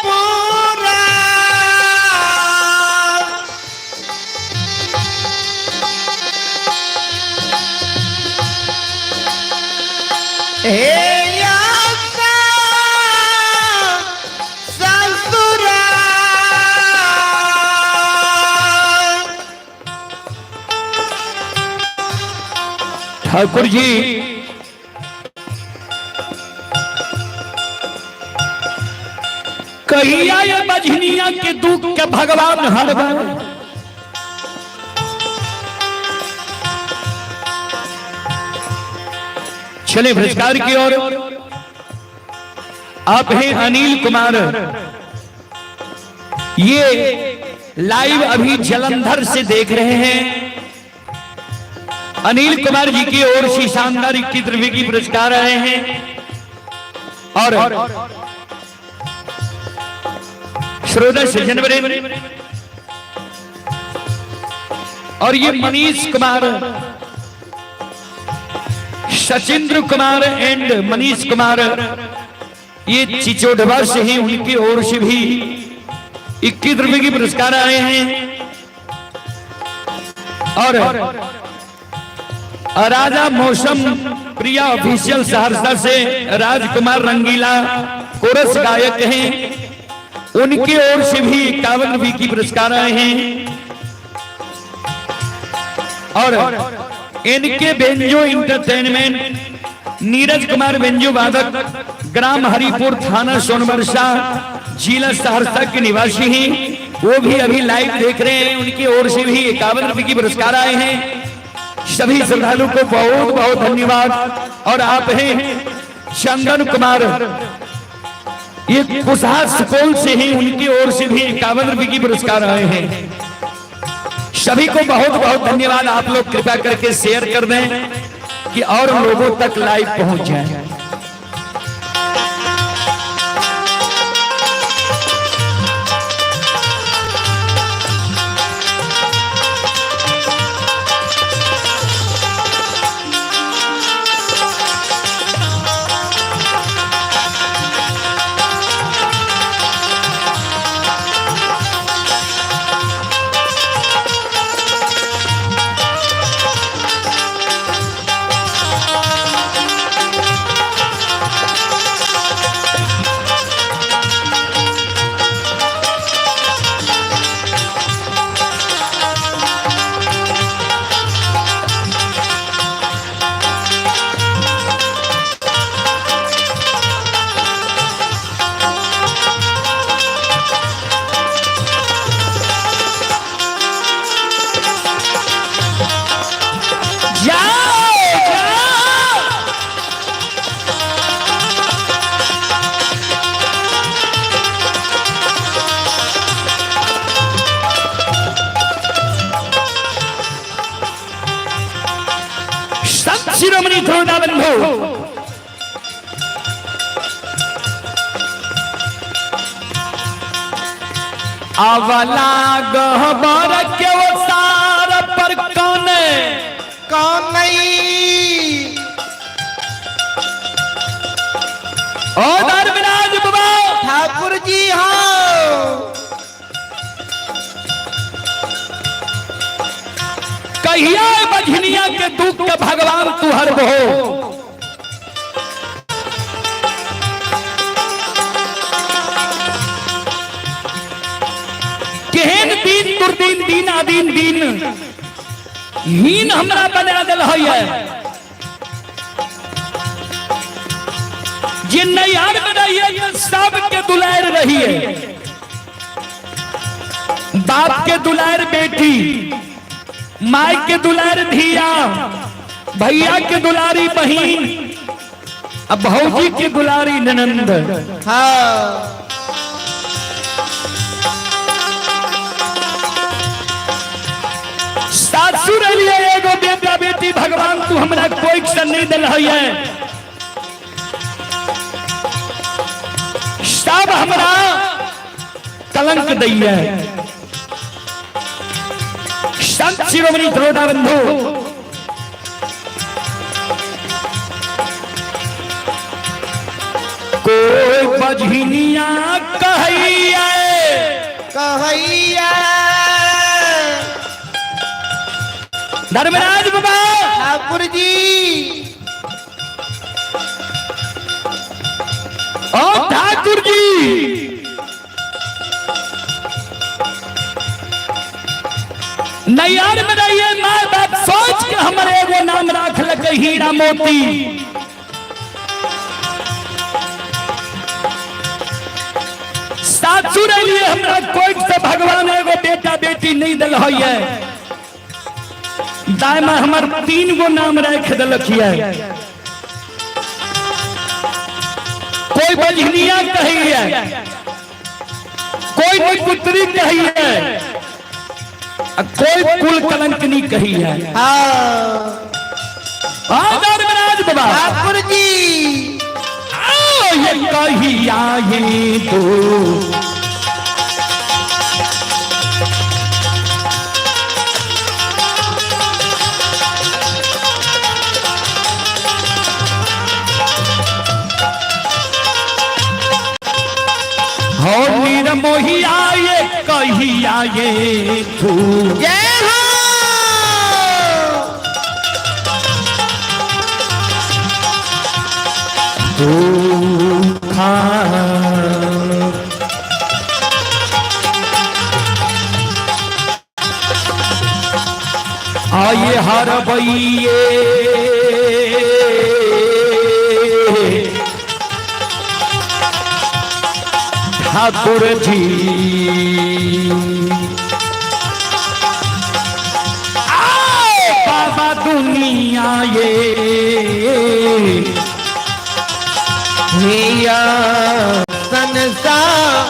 पूरा हे आशा ससुरा ठाकुर जी कहिया ये बझनिया के दुख के भगवान हर चले पुरस्कार की ओर। आप हैं अनिल कुमार, ये लाइव अभी जलंधर से देख रहे हैं। अनिल कुमार जी की ओर से शानदार 21 रुपए की पुरस्कार आए हैं। और श्रोता सज्जन और ये मनीष कुमार, सचिंद्र कुमार एंड मनीष कुमार, ये चिचोढ़वा से ही, उनकी ओर से भी 21 रुपए की पुरस्कार आए हैं। और राजा मौसम प्रिया ऑफिशियल सहरसा से राजकुमार रंगीला कोरस गायक हैं, उनकी ओर से भी 51 रुपए की पुरस्कार आए हैं। और इनके banjo entertainment Neeraj Kumar banjo वादक, ग्राम हरिपुर, थाना सोनबरसा, जिला सहरसा के निवासी हैं, वो भी अभी लाइव देख रहे हैं, उनकी ओर से भी 51 रुपए की पुरस्कार आए हैं। सभी श्रद्धालु को बहुत बहुत धन्यवाद। और आप हैं चंदन कुमार, ये कुशहा स्कूल से ही, उनकी ओर से भी 51 रुपए की पुरस्कार आए हैं। सभी को बहुत बहुत धन्यवाद। आप लोग कृपया करके शेयर कर दें कि और लोगों तक लाइव पहुंच जाए। जाओ जाओ। संत शिरोमणि ध्रुवदा बंधु, अवला गहबर के सार पर कौन है? कौन नहीं? ओ धर्मराज बाबा। ठाकुर जी हाँ। कहिया बझनिया के दुख के भगवान तू हर हो? केहन दिन दुर्दिन दिन आदिन दिन हीन हमरा बना दिल है जे नैहर में रहिए सबके दुलार रहिए, बाप के दुलार बेटी। माई के दुलार धिया, भैया के दुलारी बहिन, अब भौजी के दुलारी ननंद। हाँ। सासू रहिए एगो बेटा बेटी, भगवान तू हमरा कोई से नहीं दिल है, सब हमरा कलंक दैया। संत शिरोमणि त्रोटा बंधु कोई बजनिया कहिया, कहैया धर्मराज बाबा ठाकुर जी। ओ ठाकुर जी, नैयर में रहिए माँ बाप सोच के हमरे एगो नाम राख लक हीरा मोती। सासू रहिए हमरा कोई से भगवान एगो बेटा बेटी नहीं दिल है, दाय में हमर 3 गो नाम राख दिलक है। कोई बजनिया कही है, कोई पुत्री कही है, कोई कुल कलंकनी कही है। हाँ। धर्मराज बाबा ठाकुर जी। आओ ये कहिया ये तो हो निरमोहिया ये कहिया ये तू। जय हो। दुखा आये हर बइये ठाकुर जी, आओ बाबा दुनिया ये हिया संसार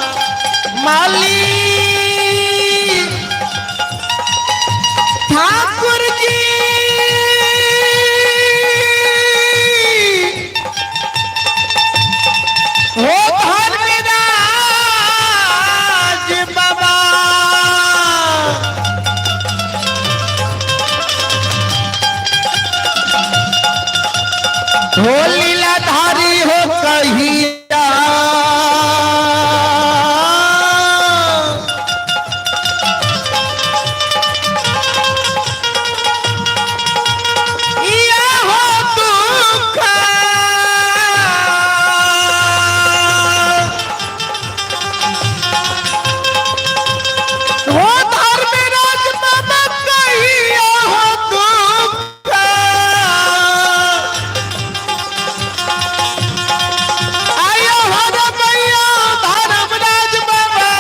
माली ठाकुर जी। हो धर्मराज बाबा। हो लीलाधारी हो कहिया, या हो दुख हो धर्मराज बाबा कहिया हो दुख। आयो हर मैया धर्मराज बाबा।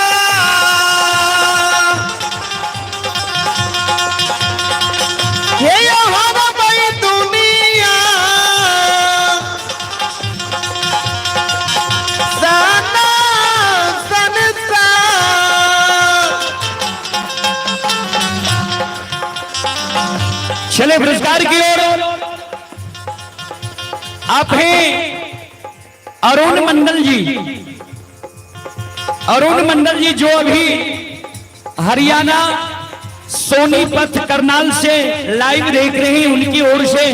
हे हर मई दुनिया सना संसार। चले पुरस्कार की ओर आप हैं अरुण मंडल जी। अरुण मंडल जी जो अभी हरियाणा सोनीपत करनाल से लाइव देख रहे हैं, उनकी ओर से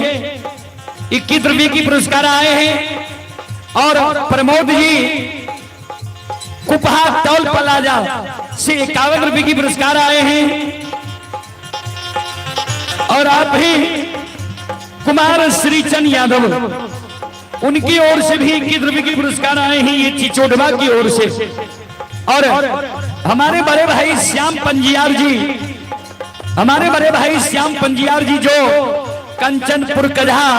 21 रुपए की पुरस्कार आए हैं। और प्रमोद जी कुपहा टोल प्लाजा से 51 रुपए की पुरस्कार आए हैं। और आप भी कुमार श्रीचंद यादव, उनकी ओर से भी 21 रुपए की पुरस्कार आए हैं, ये चिचोडवा की ओर से। और हमारे बड़े भाई श्याम पंजियार जी, हमारे बड़े भाई श्याम पंजियार जी जो कंचनपुर कजहा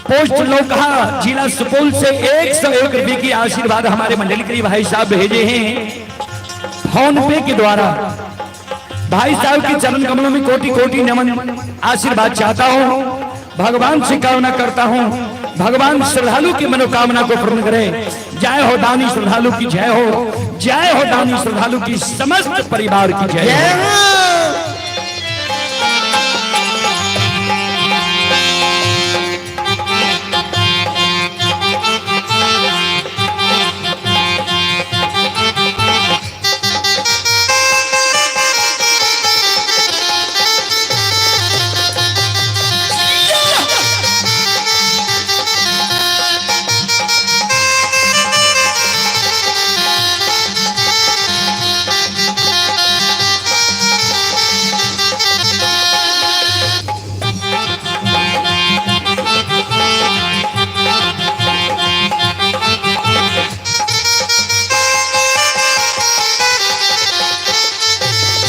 पोस्ट लोकहा जिला सुपौल से 101 रुपए की आशीर्वाद हमारे मंडली के भाई साहब भेजे हैं फोन पे के द्वारा। भाई साहब के चरण कमलों में कोटि कोटि नमन आशीर्वाद चाहता हूँ। भगवान से कामना करता हूँ, भगवान श्रद्धालु की मनोकामना को पूर्ण करे। जय हो दानी श्रद्धालु की जय हो, जय हो दानी श्रद्धालु की समस्त परिवार की जय जय हो। हो।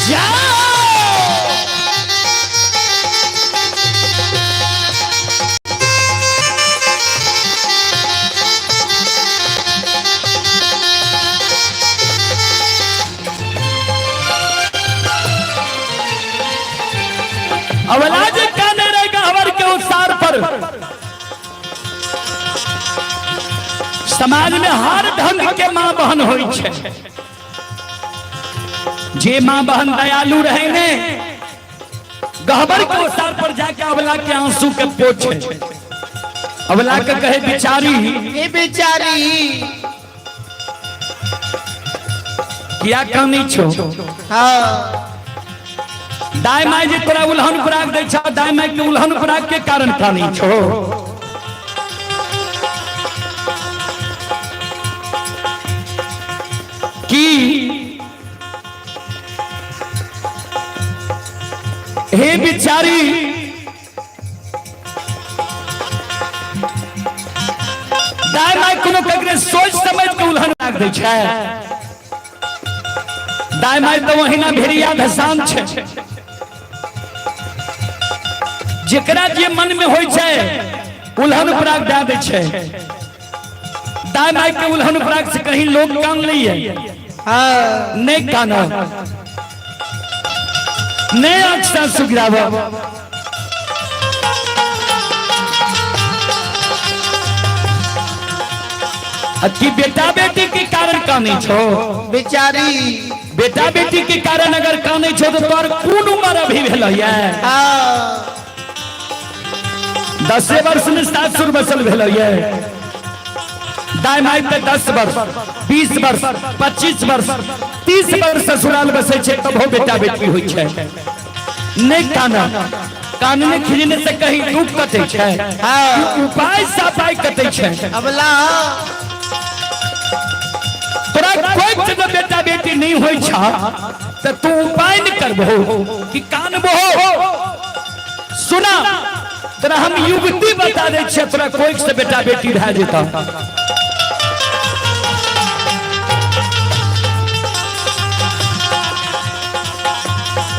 जय। अवलाज काने रहेगा हवर के उसार पर। समाज में हर ढंग के माँ बहन होई छे। जे माँ बहन दयालु रहे ने गहबर के उसार पर जाके अवला के आंसू के पोछे, अवला के कहे बिचारी, ये बेचारी किया कानी छो। हाँ दाय माय जे तोरा उल्हन पराग दै छौ, दाय माय के उल्हन पराग के कारण कानी छो। की हे बिचारी, दाय माय कोनो ककरे सोच समझ के उल्हन राख दै छै। दाय माय तऽ ओहिना भेड़िया धसान छै, जेकरा जे मन में होइ छै उल्हन पराग दए दै छै। दाय माय के उल्हन पराग से कहीं लोग कान लैये? हाँ नहीं कान, नहीं आंख से आंसू गिराब। कि बेटा बेटी के कारण कानै छो? बेचारी बेटा बेटी के कारण अगर कानै छो तो तोहर कोन उम्र अभी भेलैया? हाँ 10 वर्ष में सासुर बसल भेलैया। दाय माय पे 10 वर्ष, 20 वर्ष, 25 वर्ष, 30 वर्ष ससुराल बसै छै तबो बेटा बेटी होइ छै। नहीं काना, कानने खिजने से कहीं दुख कटै छै? हाँ उपाय सापाय कटै छै। अबला तोरा कोई जगह बेटा बेटी नहीं होइ छा त तू उपाय नहीं करबहो कि कानबहो? सुना, तोरा हम युवती बता दै छियै, तोरा कोई से बेटा बेटी भए जेता।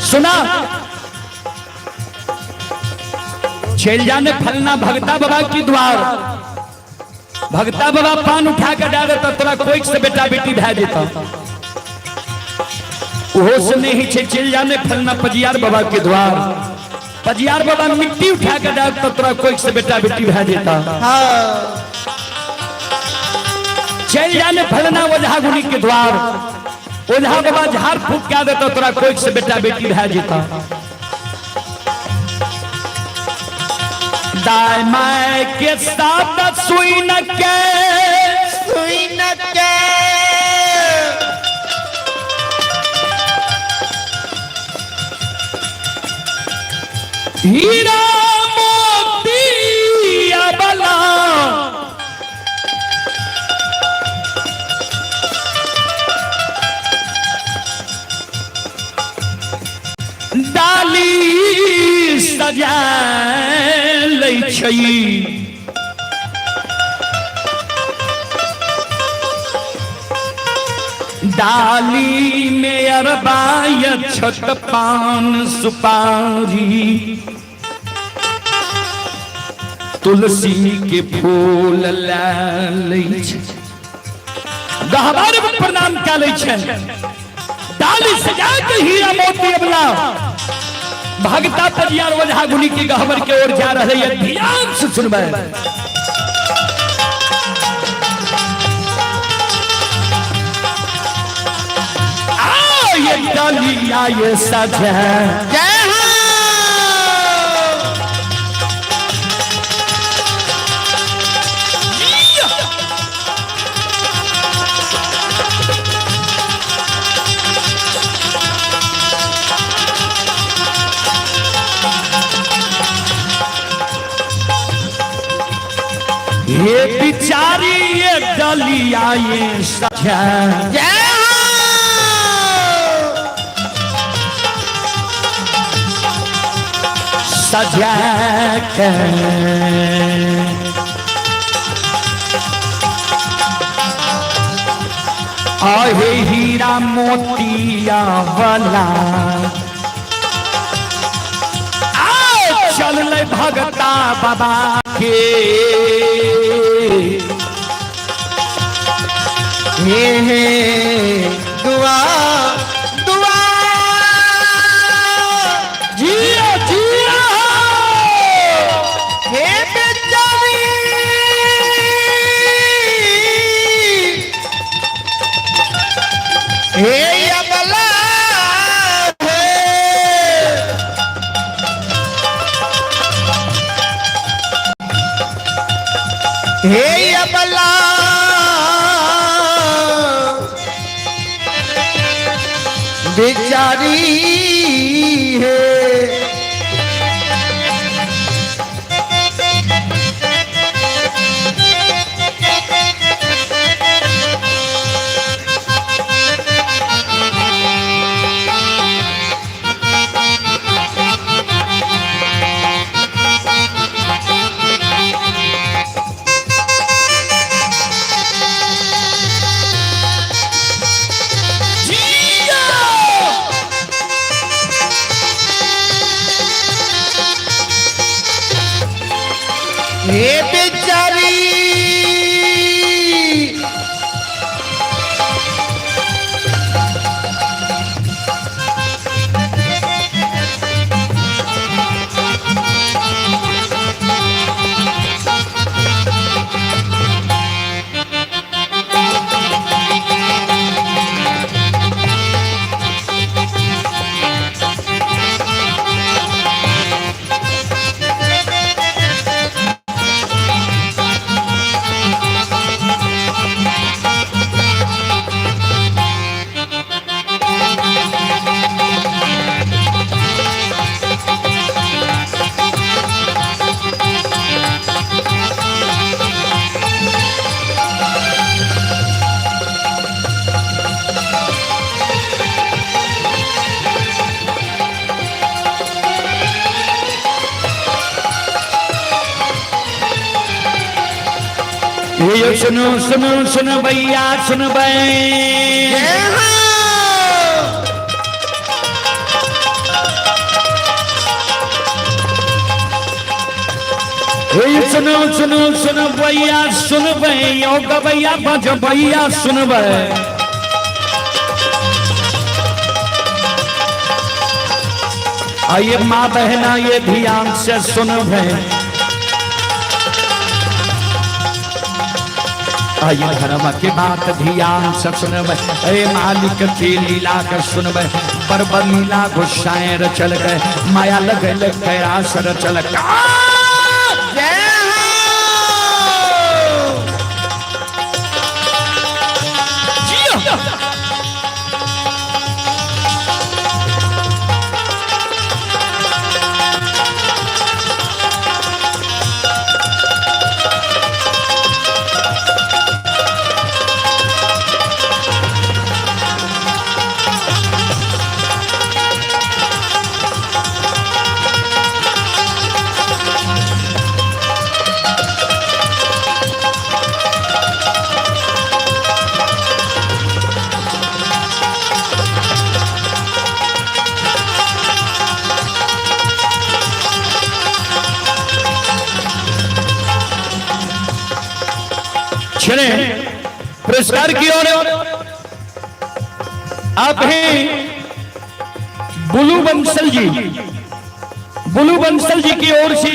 सुना, चल जाने फलना भगता बाबा की द्वार, भगता बाबा पान उठा के डाल देता, तोरा कोई से बेटा बेटी भए जेता। ओहो से नहीं छै, चल जाने फलना पजियार बाबा के द्वार, पजियार बाबा मिट्टी उठा के डाल देता, तोरा कोई से बेटा बेटी भए जेता। हाँ चल जाने फलना ओझा गुनी के द्वार, ओझा बाबा झाड़ फूक के देता, तोरा कोई से बेटा बेटी भए जेता। दाय my के साथ सुई न के, सुई न के हीरा मोती अबला, डाली सजा लै छै। डाली में अरबा छत पान सुपारी, तुलसी के फूल लै छै। गहबर प्रणाम कए लै छै। डाली सजा के हीरा मोती अबला भगता परियार ओझा गुनी की गहबर के ओर जा रहे हैं। ध्यान से सुनबे। आ ये डालिया ये सजा। जय हो। ये बिचारी ये डलिया ये सजा। जय हो। सजा के आहे हीरा मोतिया वाला आओ चल ले भगता बाबा के। हे हे दुआ दुआ। जियो जियो। हे बेचारी हे अबला हे। हे अबला बेचारी है। हे बेचारी ये सुनो सुनो सुनो भैया सुन जय हो। सुनो सुनो सुनो भैया सुन ओ गवैया बज भैया सुन आइए माँ बहना ये ध्यान से सुन आइए धर्म के बात ध्यान से सुनबे। अरे मालिक की लीला के सुनबे। बरबर लीला गुस्साए रचल गए माया लगल कैलाश रचल। जय हो। चले पुरस्कार की ओर। आप हैं बुलू बंसल जी, बुलू बंसल जी की ओर से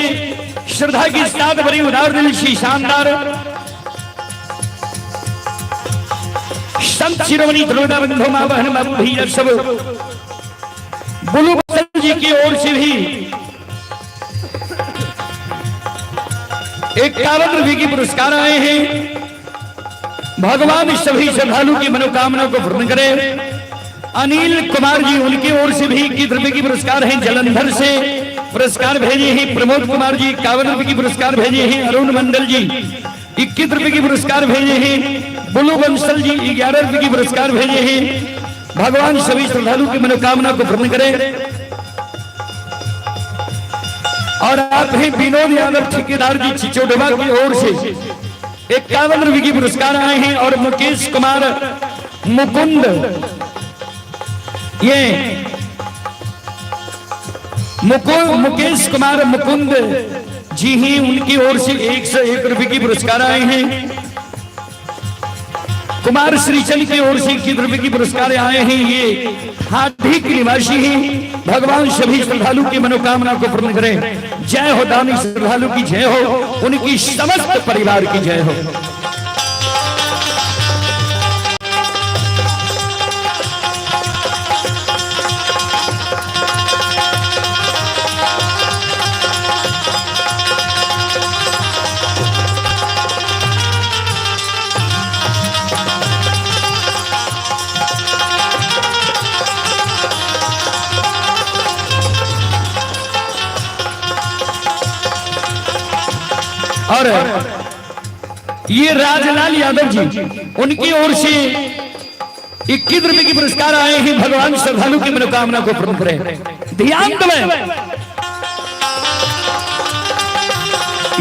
श्रद्धा की साथ भरी उदार दिल she शानदार संत शिरोमणि त्रिलोका बंधु मां बहन बाबू भैया सब बुलू बंसल जी की ओर से भी 51 रुपए की पुरस्कार आए हैं। भगवान सभी श्रद्धालु की मनोकामना को पूर्ण करे। अनिल कुमार जी, उनकी ओर से भी 21 रुपए की पुरस्कार हैं। जलंधर से पुरस्कार भेजे हैं। प्रमोद कुमार जी 51 रुपए की पुरस्कार भेजे हैं। अरुण मंडल जी 21 रुपए की पुरस्कार भेजे हैं। बुलू बंसल जी 11 रुपए की पुरस्कार भेजे हैं। भगवान सभी श्रद्धालु की मनोकामना को पूर्ण करे। और आप हैं विनोद यादव ठेकेदार जी चिचोडवा की ओर से 51 रुपए की पुरस्कार आए हैं। और मुकेश कुमार मुकुंद, ये मुकेश कुमार मुकुंद जी ही, उनकी ओर से 101 रुपए की पुरस्कार आए हैं। कुमार श्रीचंद की ओर से 21 रुपए की पुरस्कार आए हैं। ये हाथी के निवासी हैं। भगवान सभी श्रद्धालु की मनोकामना को पूर्ण करें। जय हो दानी श्रद्धालु की जय हो, उनकी समस्त परिवार की जय हो। और ये राजलाल यादव जी, उनकी ओर से 21 रुपए की पुरस्कार आए हैं। भगवान श्रद्धालु की मनोकामना को पूर्ण करें। ध्यान दें,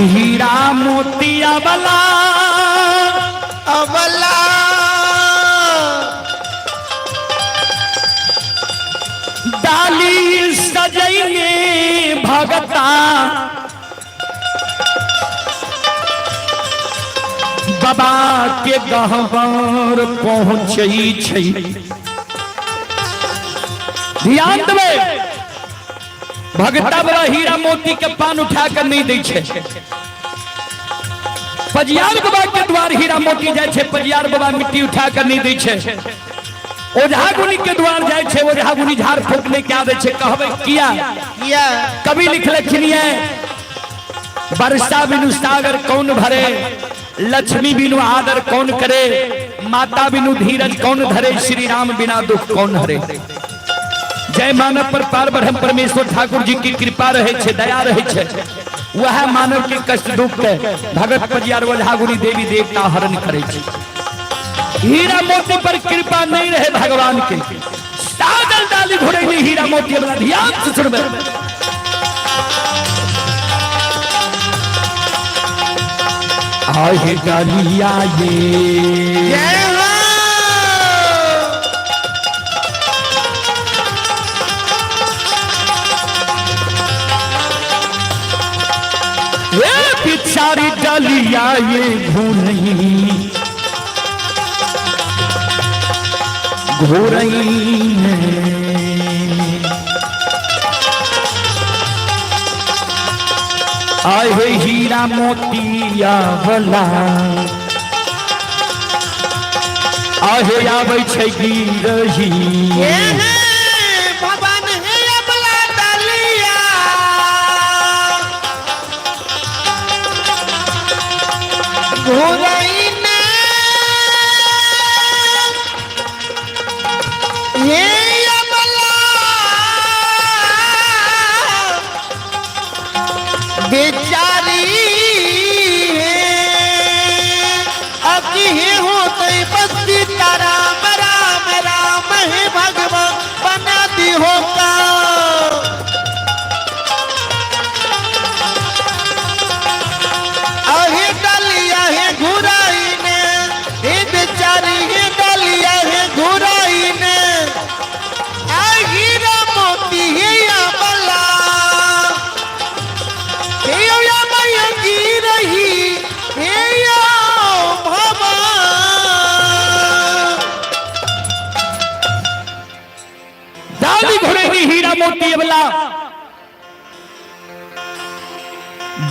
हीरा मोतिया वाला अबला डाली सजैने भगता, बाबा के गहबर पहुँचै छै। ध्यान देबै, भगता बाबा हीरा मोती के पान उठा कर नहीं दै छै। पजियार बाबा के द्वार हीरा मोती जाइ छै, पजियार बाबा मिट्टी उठा कर नहीं दै छै। ओझा गुनी के द्वार जाइ छै, ओझा गुनी झाड़ फूक नहीं के आबै छै। कहबै किया? किया? कवि लिखलखिन ये, वर्षा बिनु सागर कौन भरे, लक्ष्मी बिनु आदर कौन करे, माता बिनु धीरज कौन धरे, श्री राम बिना दुख कौन हरे। जय मानव पर पार ब्रह्म परमेश्वर ठाकुर जी की कृपा रहे छे, दया रहे छे, वह मानव के कष्ट दुख के भगत पजियार ओझा गुनी देवी देवता हरण करे छे। हीरा मोती पर कृपा नहीं रहे भगवान के, सादल डाली घुरे नहीं हीरा मोती वाला। ध्यान से सुनबे। आहे डालिया ये जय हो। ये बिचारी डालिया ये घूरई घूरई ने। आहे हीरा मोतिया वाला आहे आबै छै गिरही। हे हे भगवान हे अबला डालिया घुरई ने, हे अबला बेचारी है, अब की होते बस सीताराम राम राम हे भगवान बना दी हो का। आहे डालिया हे घुराई ने, हे बेचारी हे डालिया हे घुराई ने, आ हीरा मोती हे अबला हे।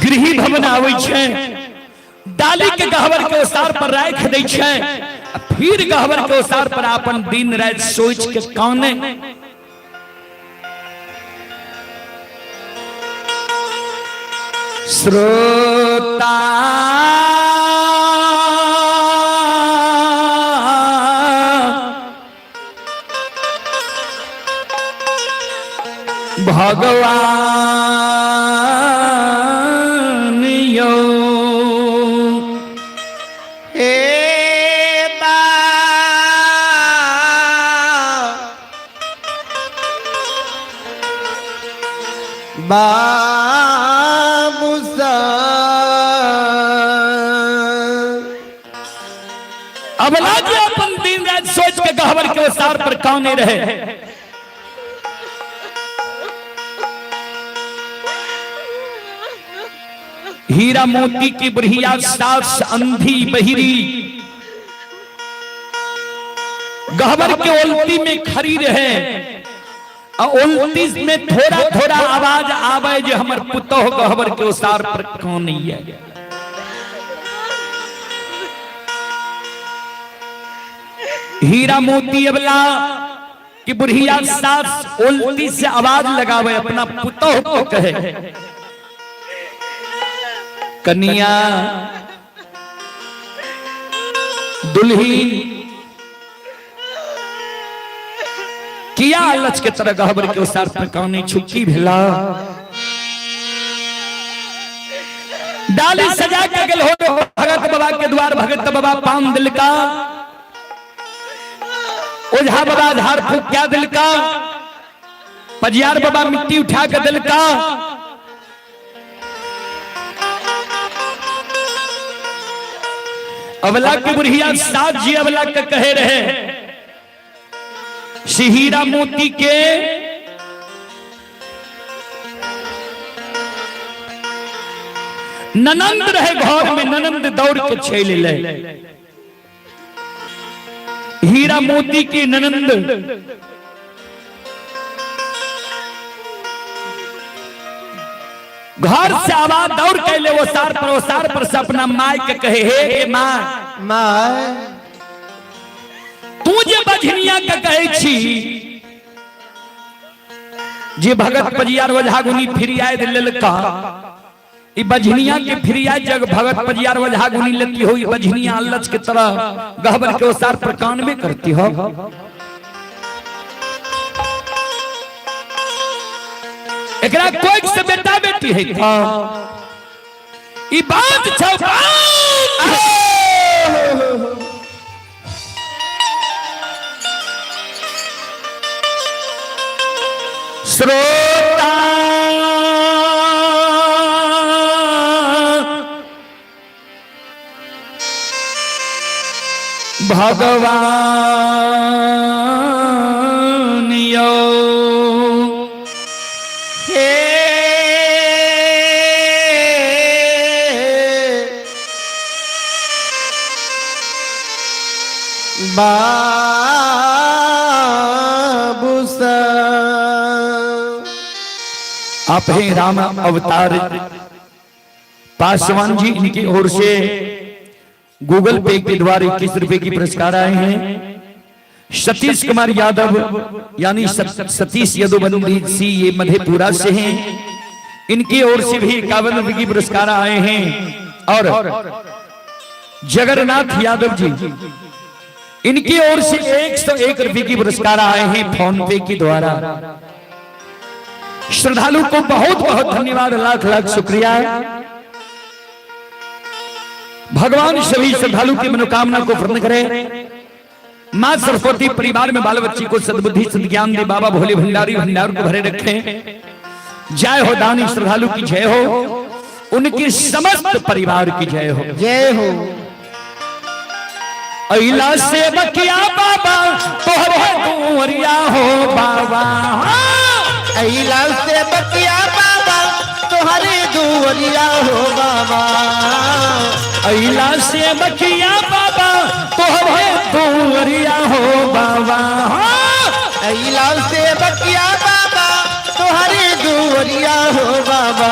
गृही भवन आबै छै, डाली के गहबर के ओसार पर राख दै छै, आ फिर गहबर के ओसार पर अपन दिन राति सोच के काने। श्रोता भगवान यो हे बा बाबू सा अबला जे अपन दिन रात सोच के गहबर के ओसार पर काने रहे। हीरा मोती की बुढ़िया सास अंधी बहिरी गहबर के ओलती में खड़ी रहे, आ ओलती में थोड़ा थोड़ा आवाज आवे जे हमर पुतोह गहबर के ओसार पर कानैया। हीरा मोती अबला कि बुढ़िया सास ओलती से आवाज लगावे, अपना पुतोह को कहे, कनिया दुल्ही किया लच के तरह गहबर के ओसार पर काने छुक्की भेला। डाली सजा के गेल हो भगत बाबा के द्वार, भगत बाबा पान दिल का, ओझा बाबा झाड़ फूक क्या दिल का, पजियार बाबा मिट्टी उठा के दिल का। अबला के बुढ़िया सात जी अबला के कहे रहे हीरा मोती के ननंद रहे घर में, ननंद दौड़ के छेल ले हीरा मोती के ननंद। घर से आवाज दौड़ के ले ओसार पर, ओसार पर से अपना माय के कहे, हे हे माँ, माय, तू जे बझनिया के कहे छी जे भगत पजियार ओझा गुनी फिरियाद लेलका, ई बझनिया के फिरियाद जग भगत पजियार ओझा गुनी लेती हो, ई बझनिया अल्लच के तरह गहबर के ओसार पर कान में करती हो। एकरा कोई से बेटा बेटी है था, ई बात छौ बात। श्रोता भगवान यो हे बाबू सा। आप हैं राम अवतार पासवान जी, इनकी ओर से गूगल पे के द्वारा 21 रुपए की पुरस्कार आए हैं। सतीश कुमार यादव यानी सतीश यदुवंशी सी, ये मधेपुरा से हैं, इनकी ओर से भी 51 रुपए की पुरस्कार आए हैं। और जगन्नाथ यादव जी, इनकी ओर से 101 रुपए की पुरस्कार आए हैं फोन पे के द्वारा। श्रद्धालु को बहुत बहुत धन्यवाद, लाख लाख शुक्रिया। भगवान सभी श्रद्धालु की मनोकामना को पूर्ण करे। मां सरस्वती परिवार में बाल बच्ची को सद्बुद्धि सद्ज्ञान दे, बाबा भोले भंडारी भंडार को भरे रखें। जय हो दानी श्रद्धालु की जय हो, उनकी समस्त परिवार की जय हो। जय हो। अइला से बकिया बाबा तोहरे दुअरिया हो बाबा, अइला से बकिया बाबा तोहरे दुअरिया हो बाबा, अइला से बकिया बाबा तोहरे दुअरिया हो बाबा, अइला से बकिया बाबा तोहरे दुअरिया हो बाबा,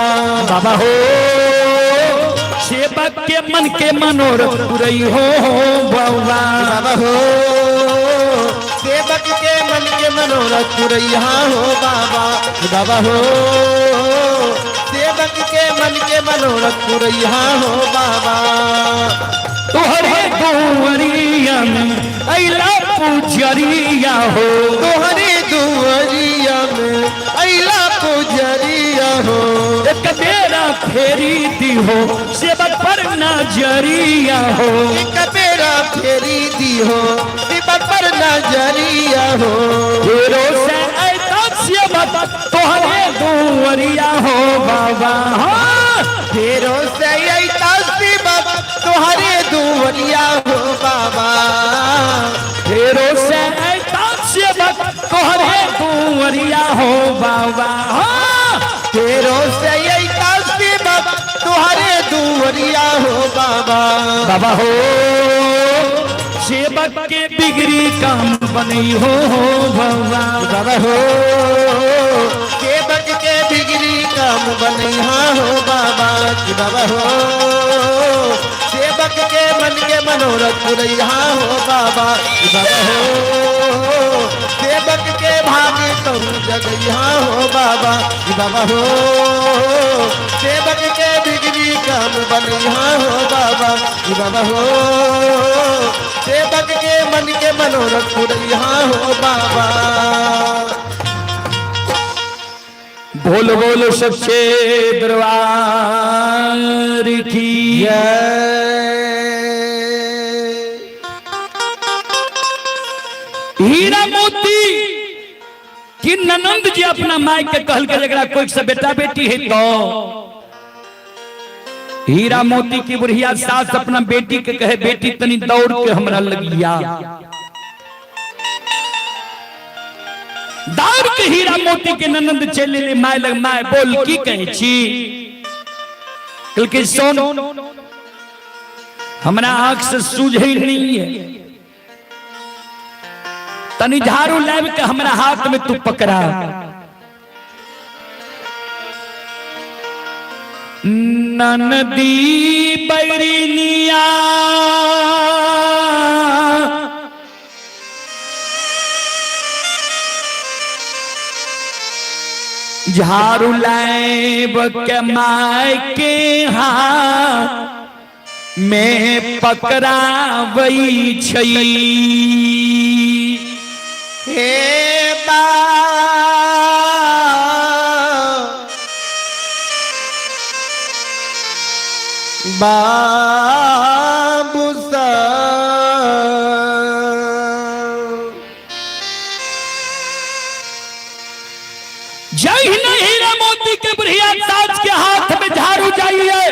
बाबा हो। सेवक के मन के मनोरथ पुरई हो बाबा। बाबा हो, सेवक के मन के मनोरथ पुरैया हो बाबा। बाबा हो, सेवक के मन के मनोरथ पुरैया हो बाबा। तोहरे दुआरिया में अइला पुजरिया हो। तोहरे दुआरिया में अइला पुजरिया हो। एक बेरा फेरी दी हो सेवक पर नजरिया हो। एक बेरा फेरी दी हो सेवक पर नजरिया हो। फेरो से ऐता सेवक तोहरे दुआरिया हो बाबा। हाँ। फेरो से ऐता सेवक तोहरे दुआरिया हो बाबा। फेरो से ऐता सेवक तोहरे दुआरिया हो बाबा। हाँ। फेरो से ऐता सेवक तोहरे दुआरिया हो बाबा। बाबा हो, सेवक के बिगड़ी काम बनी हो बाबा। बाबा हो, सेवक के बिगड़ी काम बनैया हो बाबा। बाबा हो, सेवक के मन के मनोरथ पुरैया हो बाबा। बाबा हो, सेवक के भाग्य कहूँ जगैया हो बाबा। बाबा हो, सेवक के बिगड़ी काम बनैया हो बाबा। बाबा हो, सेवक के मन के मनोरथ पुरैया हो बाबा। बोल बोल सच्चे दरबार की। हीरा मोती कि ननंद जी अपना माई के कहल के जरा कोई से बेटा बेटी है तो हीरा मोती की बुढ़िया सास अपना बेटी के कहे बेटी तनी दौड़ के हमरा लगिया। दौड़ के हीरा मोती के ननंद चले ले my लग। My बोल की कहे छी? कहलकै सुन, हमरा आंख से सूझे नहीं है, तनी झाड़ू लाब के हमरा हाथ में तू पकड़ा। ननदी बैरिनिया झाड़ू लाब के my के हाथ में पकड़ावई छै। हे बा बाबू सा जय हीरा मोती के बुढ़िया सास के हाथ में झाड़ू जाइए,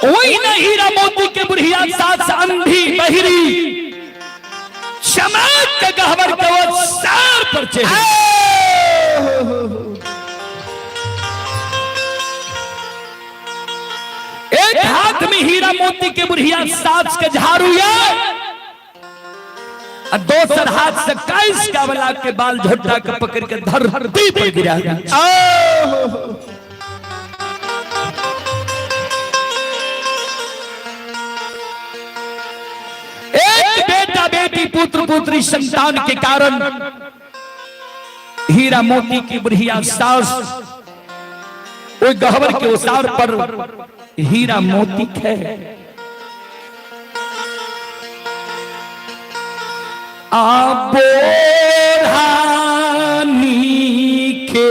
वही न हीरा मोती के बुढ़िया सास अंधी बहिरी चमक के गहवर के वो सर पर चढ़ी। एक हाथ में हीरा मोती के बुढ़िया सास के झाड़ू है और दोसर हाथ से कैस का वाला के बाल झोटा के पकड़ के धरती पर गिरा दिया। एक बेटा बेटी पुत्र पुत्री संतान के कारण हीरा मोती की बुढ़िया सास ओई गहवर के उसार पर हीरा मोती है। आबोरानी के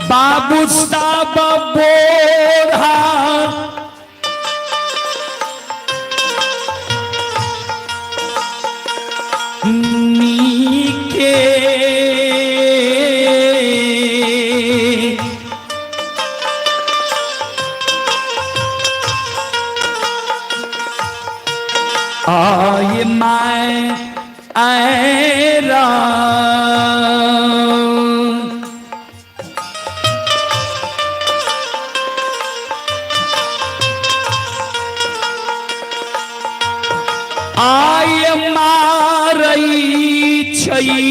बाबू साहब बोरा नीके आय my आए राम। आय मारई छई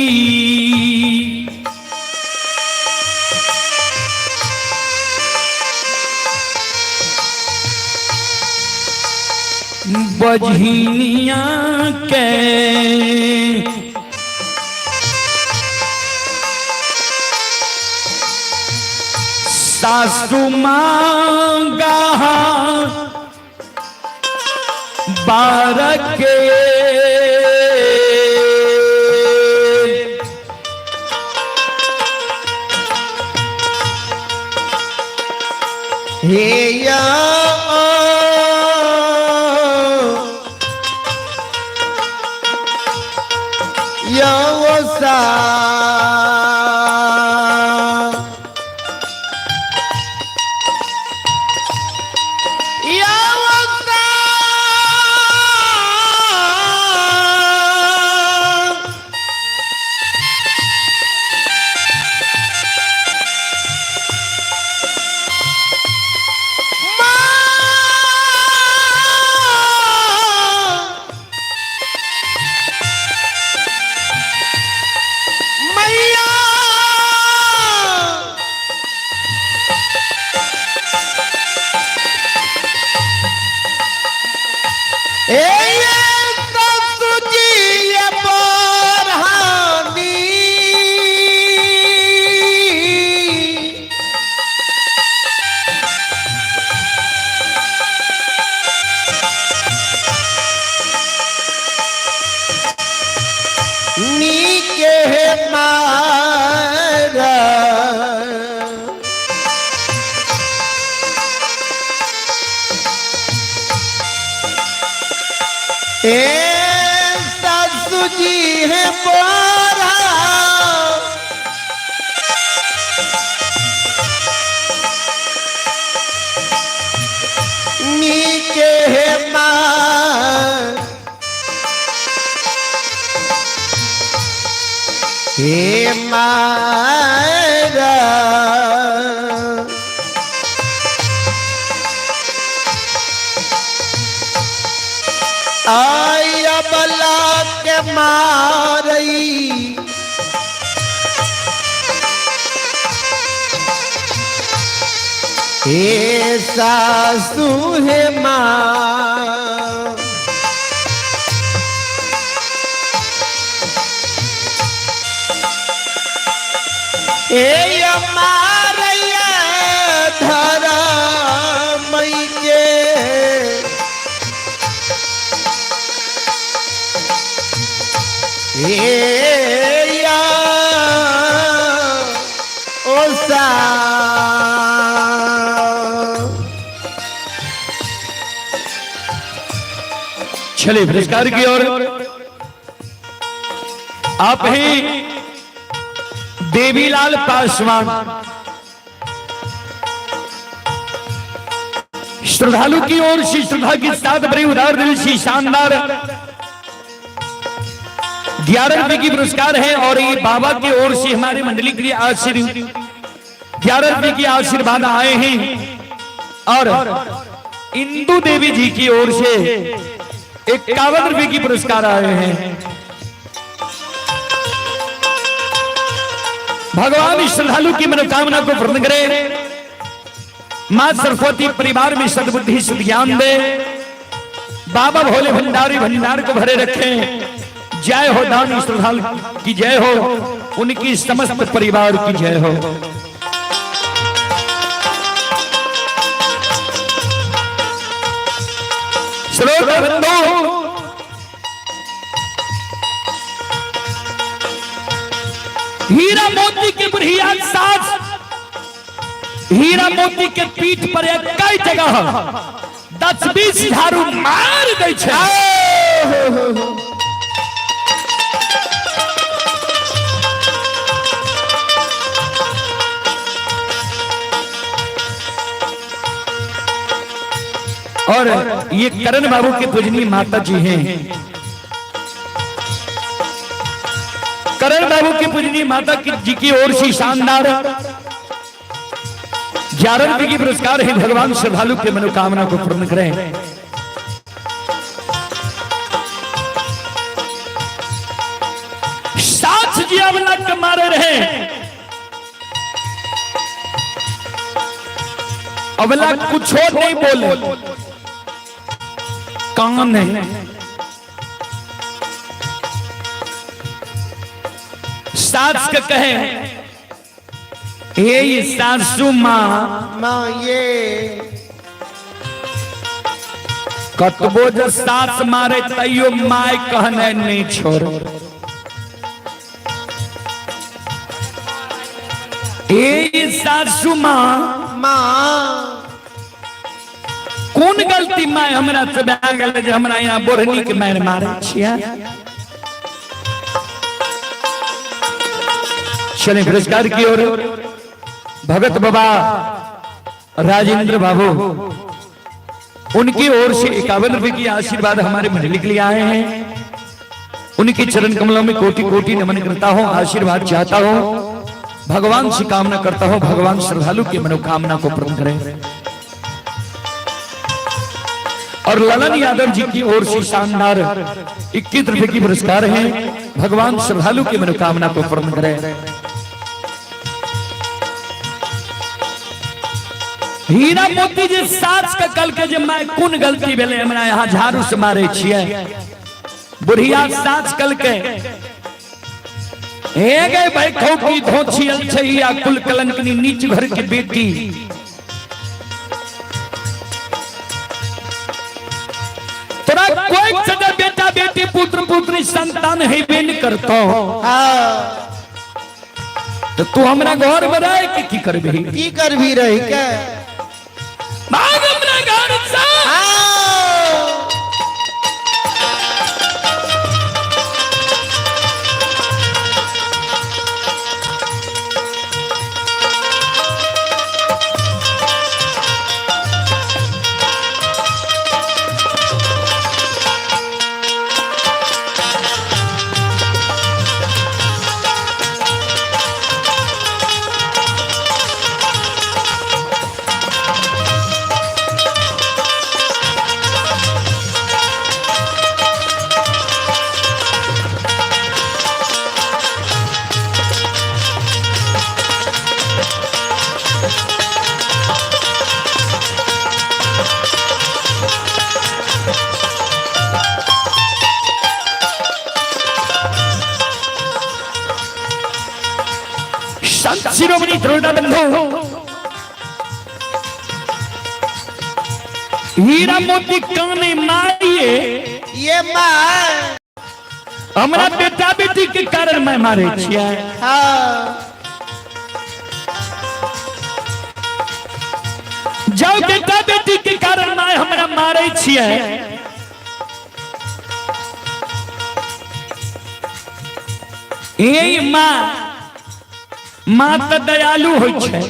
बझिनिया के सासू मांगा बार के हे या यवसा यवसा मैया ए ससुजी ये बरहानी। नीके मारा ए सासू जी है बोरा नीके मार हे मारा आया बला के मारई हे सासू हे माँ ए मारैया धरा मई के हे या ओ सा चलिए पुरस्कार की ओर आप हैं देवीलाल पासवान श्रद्धालु की ओर से श्रद्धा के साथ बड़ी उदार दिल से शानदार 11 रुपए की पुरस्कार है और ये बाबा की ओर से हमारे मंडली के लिए आशीर्वाद 11 रुपए की आशीर्वाद आए हैं और इंदु देवी जी की ओर से 51 रुपए की पुरस्कार आए हैं। भगवान इस श्रद्धालु की मनोकामना को पूर्ण करे, मां सरस्वती परिवार में सद्बुद्धि सद्ज्ञान दे, बाबा भोले भंडारी भंडार को भरे रखें। जय हो दानी श्रद्धालु की जय हो, उनकी समस्त परिवार की जय हो। श्रोता बंधु, हीरा मोती के बुढ़िया सास हीरा मोती के पीठ पर एक कई जगह 10-20 झाड़ू मार दै छै। और ये करण बाबू के पूजनीय माता जी हैं। करण बाबू की पूजनीय माता की जी की ओर से शानदार 11 रुपए की पुरस्कार है। भगवान श्रद्धालु के मनोकामना को पूर्ण करें। सास जी अवला के मारे रहे, अवला कुछ नहीं बोले, कान है। सास के कहे, हे सासू माँ, माँ ये। कतबो जे सास मारे तैयो my कहने नहीं छोड़। हे सासू माँ, माँ। कोन गलती my हमरा से भए गेल जे हमरा यहाँ बोढ़नी के मारि मारे छियै? चले पुरस्कार की ओर। भगत बाबा राजेंद्र बाबू, उनकी ओर से 51 रुपए की आशीर्वाद हमारे मंडली के लिए आए हैं। उनके चरण कमलों में कोटि कोटि नमन करता हूं, आशीर्वाद चाहता हूं, भगवान से कामना करता हूं, भगवान श्रद्धालु की मनोकामना को पूर्ण करें। और ललन यादव जी की ओर से शानदार 21 रुपए की पुरस्कार है। भगवान श्रद्धालु की मनोकामना को पूर्ण करें। हीरा मोती जे सास के कल के जे मैं कोन गलती भेलै, हमरा यहाँ झाड़ू से मारे छियै? बुढ़िया सास कल के, हे गए भाई, खौकी धोछियल छै या कुल कलंकनी नीच घर की बेटी, तोरा कोई सदा बेटा बेटी पुत्र पुत्री संतान हेबे न करतो, तो तू हमरा घर में रह के की करबही? की करभी रही के? भाग हमरा घर से। हाँ। संत शिरोमणि त्रोटा बंधु हीरा मोती काने मारिए, ये माँ। हमरा बेटा बेटी के कारण मैं मारे छियै? हाँ। जाओ, बेटा बेटी के कारण मैं हमरा मारे छियै, ए माँ, माँ तऽ दयालु होइ छै,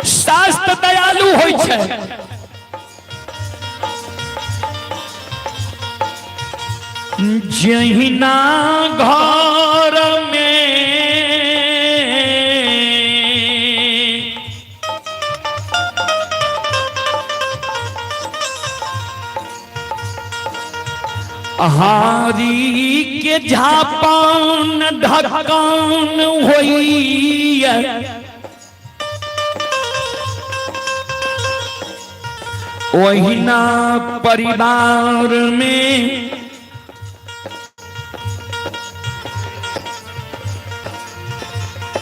सास तऽ दयालु होइ छै। जहिना घर में हारी के झापान ढकान होइए, ओहिना परिवार में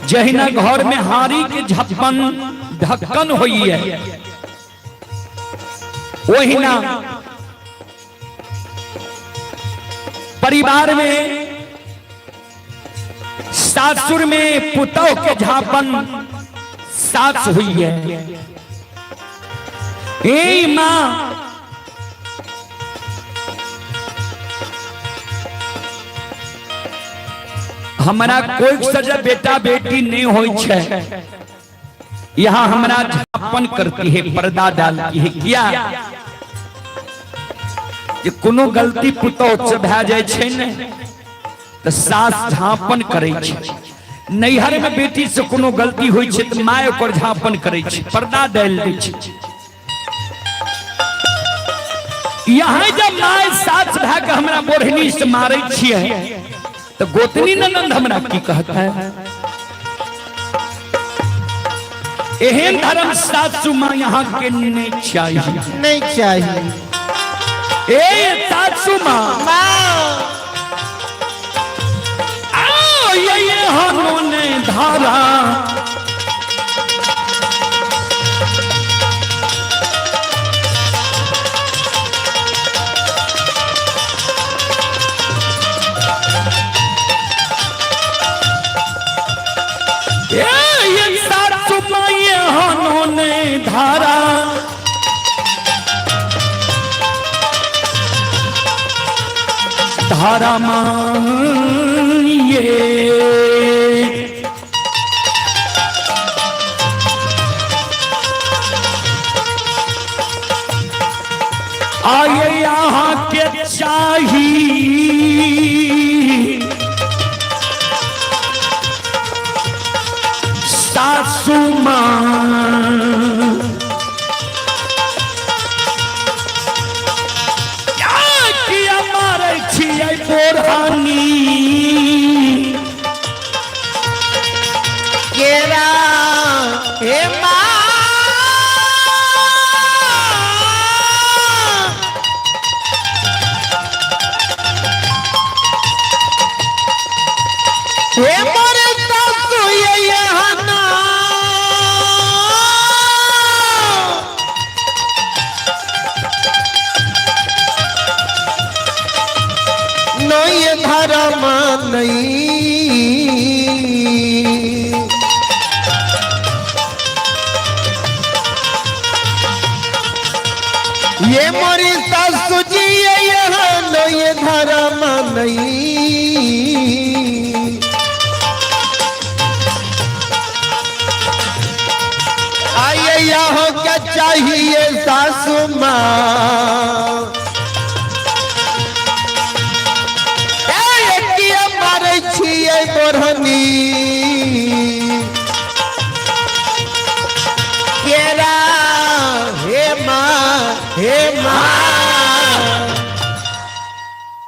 जहिना घर में हारी के झप्पन ढक्कन होइए, ओहिना परिवार में सासुर में पुतोह के झापन सास हुई है। ए मां, हमरा कोई सजा बेटा बेटी नहीं होई छै, यहाँ हमरा झापन करती है, पर्दा डालती है। किया जे कोनो गलती पुतोह से भए जाइ छै ने। तऽ सास झाँपन करै छै। नैहर में बेटी से कोनो गलती होइ छै तऽ माय ओकर झाँपन करै छै, पर्दा डालि दै छै। यहाँ जब my सास भए के हमरा बोढ़नी से मारै छियै तऽ गोतनी ननंद हमरा की कहता है? एहन धर्म सासू माँ यहाँ के नहीं चाहिए। नहीं चाहिए। ए सासू माँ, माँ आओ ये हनोने धारा ए ये सासू माँ ये हनोने धारा धारा माँ ये आये यहाँ के चाही सासू माँ किया मारै छियै बोरहानी केरा हे माँ हे मोरे सासू ये यहाँ ना नहीं धर्म नहीं ये मोरी सासू जी ये यहाँ नहीं धर्म नहीं। आइए यहाँ क्या चाहिए सासू माँ ए, किया मारै छियै बोरहनी केरा हे माँ हे माँ।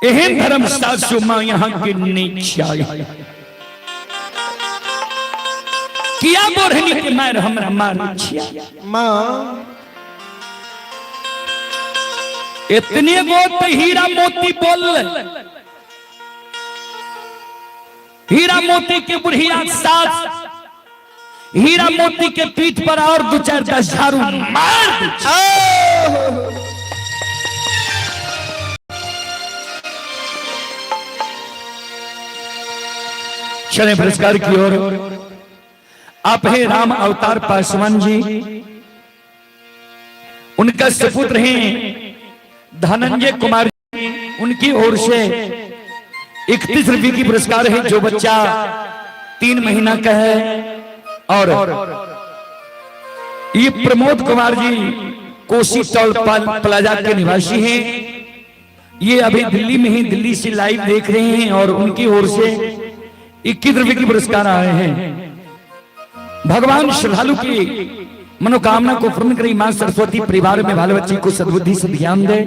एहन धर्म सासू माँ यहाँ के नहीं चाहिए। किया बोरहनी के मार हमरा मारै छियै? माँ इतने गो तो हीरा मोती बोल, हीरा मोती के बुढ़िया सास हीरा मोती के पीठ पर और दो चार दस झाड़ू मार दै छै। चले पुरस्कार की ओर। आप हैं राम अवतार पासवान जी, उनका सुपुत्र हैं धनंजय कुमार जी, उनकी ओर से 31 रुपए की पुरस्कार है। जो बच्चा 3 महीना का है। और ये प्रमोद कुमार जी कोसी टोल प्लाजा के निवासी हैं, ये अभी दिल्ली में ही दिल्ली से लाइव देख रहे हैं और उनकी ओर से 21 रुपए की पुरस्कार आए हैं। भगवान श्रद्धालु की मनोकामना को पूर्ण करी, मां सरस्वती परिवार में बाल बच्चे को सद्बुद्धि से ध्यान दे,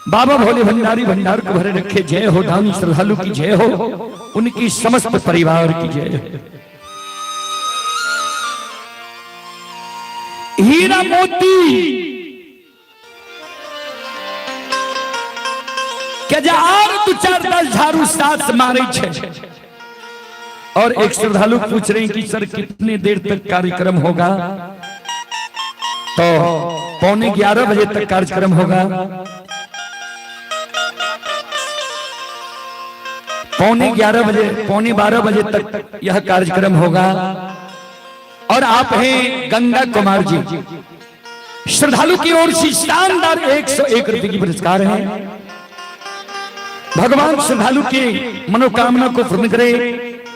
बाबा भोले भंडारी भंडार को भरे रखे। जय हो दानी श्रद्धालु की जय हो, उनकी समस्त परिवार की जय हो। हीरा मोती के जे आर दू चार दस झाड़ू सास मारे छे। और एक श्रद्धालु पूछ रहे हैं कि सर कितने देर तक कार्यक्रम होगा? तो 10:45 बजे तक कार्यक्रम होगा। 10:45 बजे, 11:45 बजे तक यह कार्यक्रम होगा। और आप हैं गंगा कुमार जी, श्रद्धालु की ओर से शानदार 101 रुपए की पुरस्कार है। भगवान श्रद्धालु की मनोकामना को पूर्ण करे।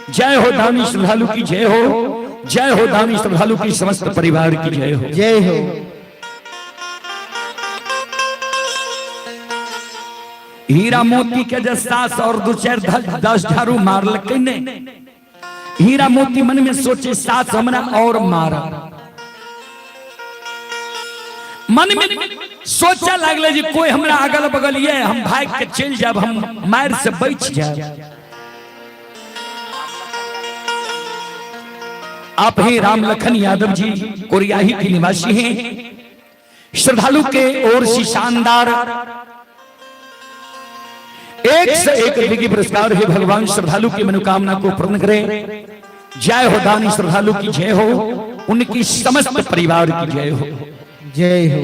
जय हो दानी श्रद्धालु की जय हो, जय हो दानी श्रद्धालु की समस्त परिवार की जय हो। जय हो। हीरा मोती के जे सास और दू चार 10 झाड़ू मारलकै ने, हीरा मोती मन में सोचे सास हमरा और मार। मन में सोचा लागले जे कोई हमरा अगल बगल ये हम भाग के चल जाब, हम मार से बच जाब। आप हैं राम लखन यादव जी, कोरियाही के निवासी हैं। श्रद्धालु के ओर से शानदार 1 से 1 रुपये की पुरस्कार है। भगवान श्रद्धालु की मनोकामना को पूर्ण करे। जय हो दानी श्रद्धालु की जय हो, उनकी समस्त परिवार की जय हो। जय हो।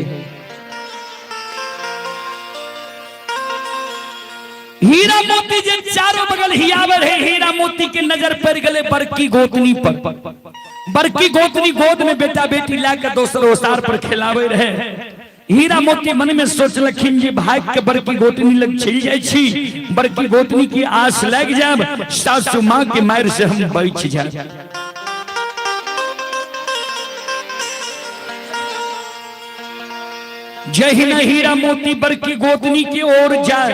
हीरा मोती जे चारों बगल हियावर है, हीरा मोती के नजर पड़ गले बड़की गोतनी पर। बड़की गोतनी गोद में बेटा बेटी लाकर दोसर ओसार पर खिलावे रहे। हीरा मोती मन में सोचलखिन जे भाग के बड़की गोतनी लग चल जाय छी, बड़की गोतनी की आस लग जाब, सासू माँ के मार से हम बच जाब। जहिना हीरा मोती बड़की गोतनी की ओर जाए,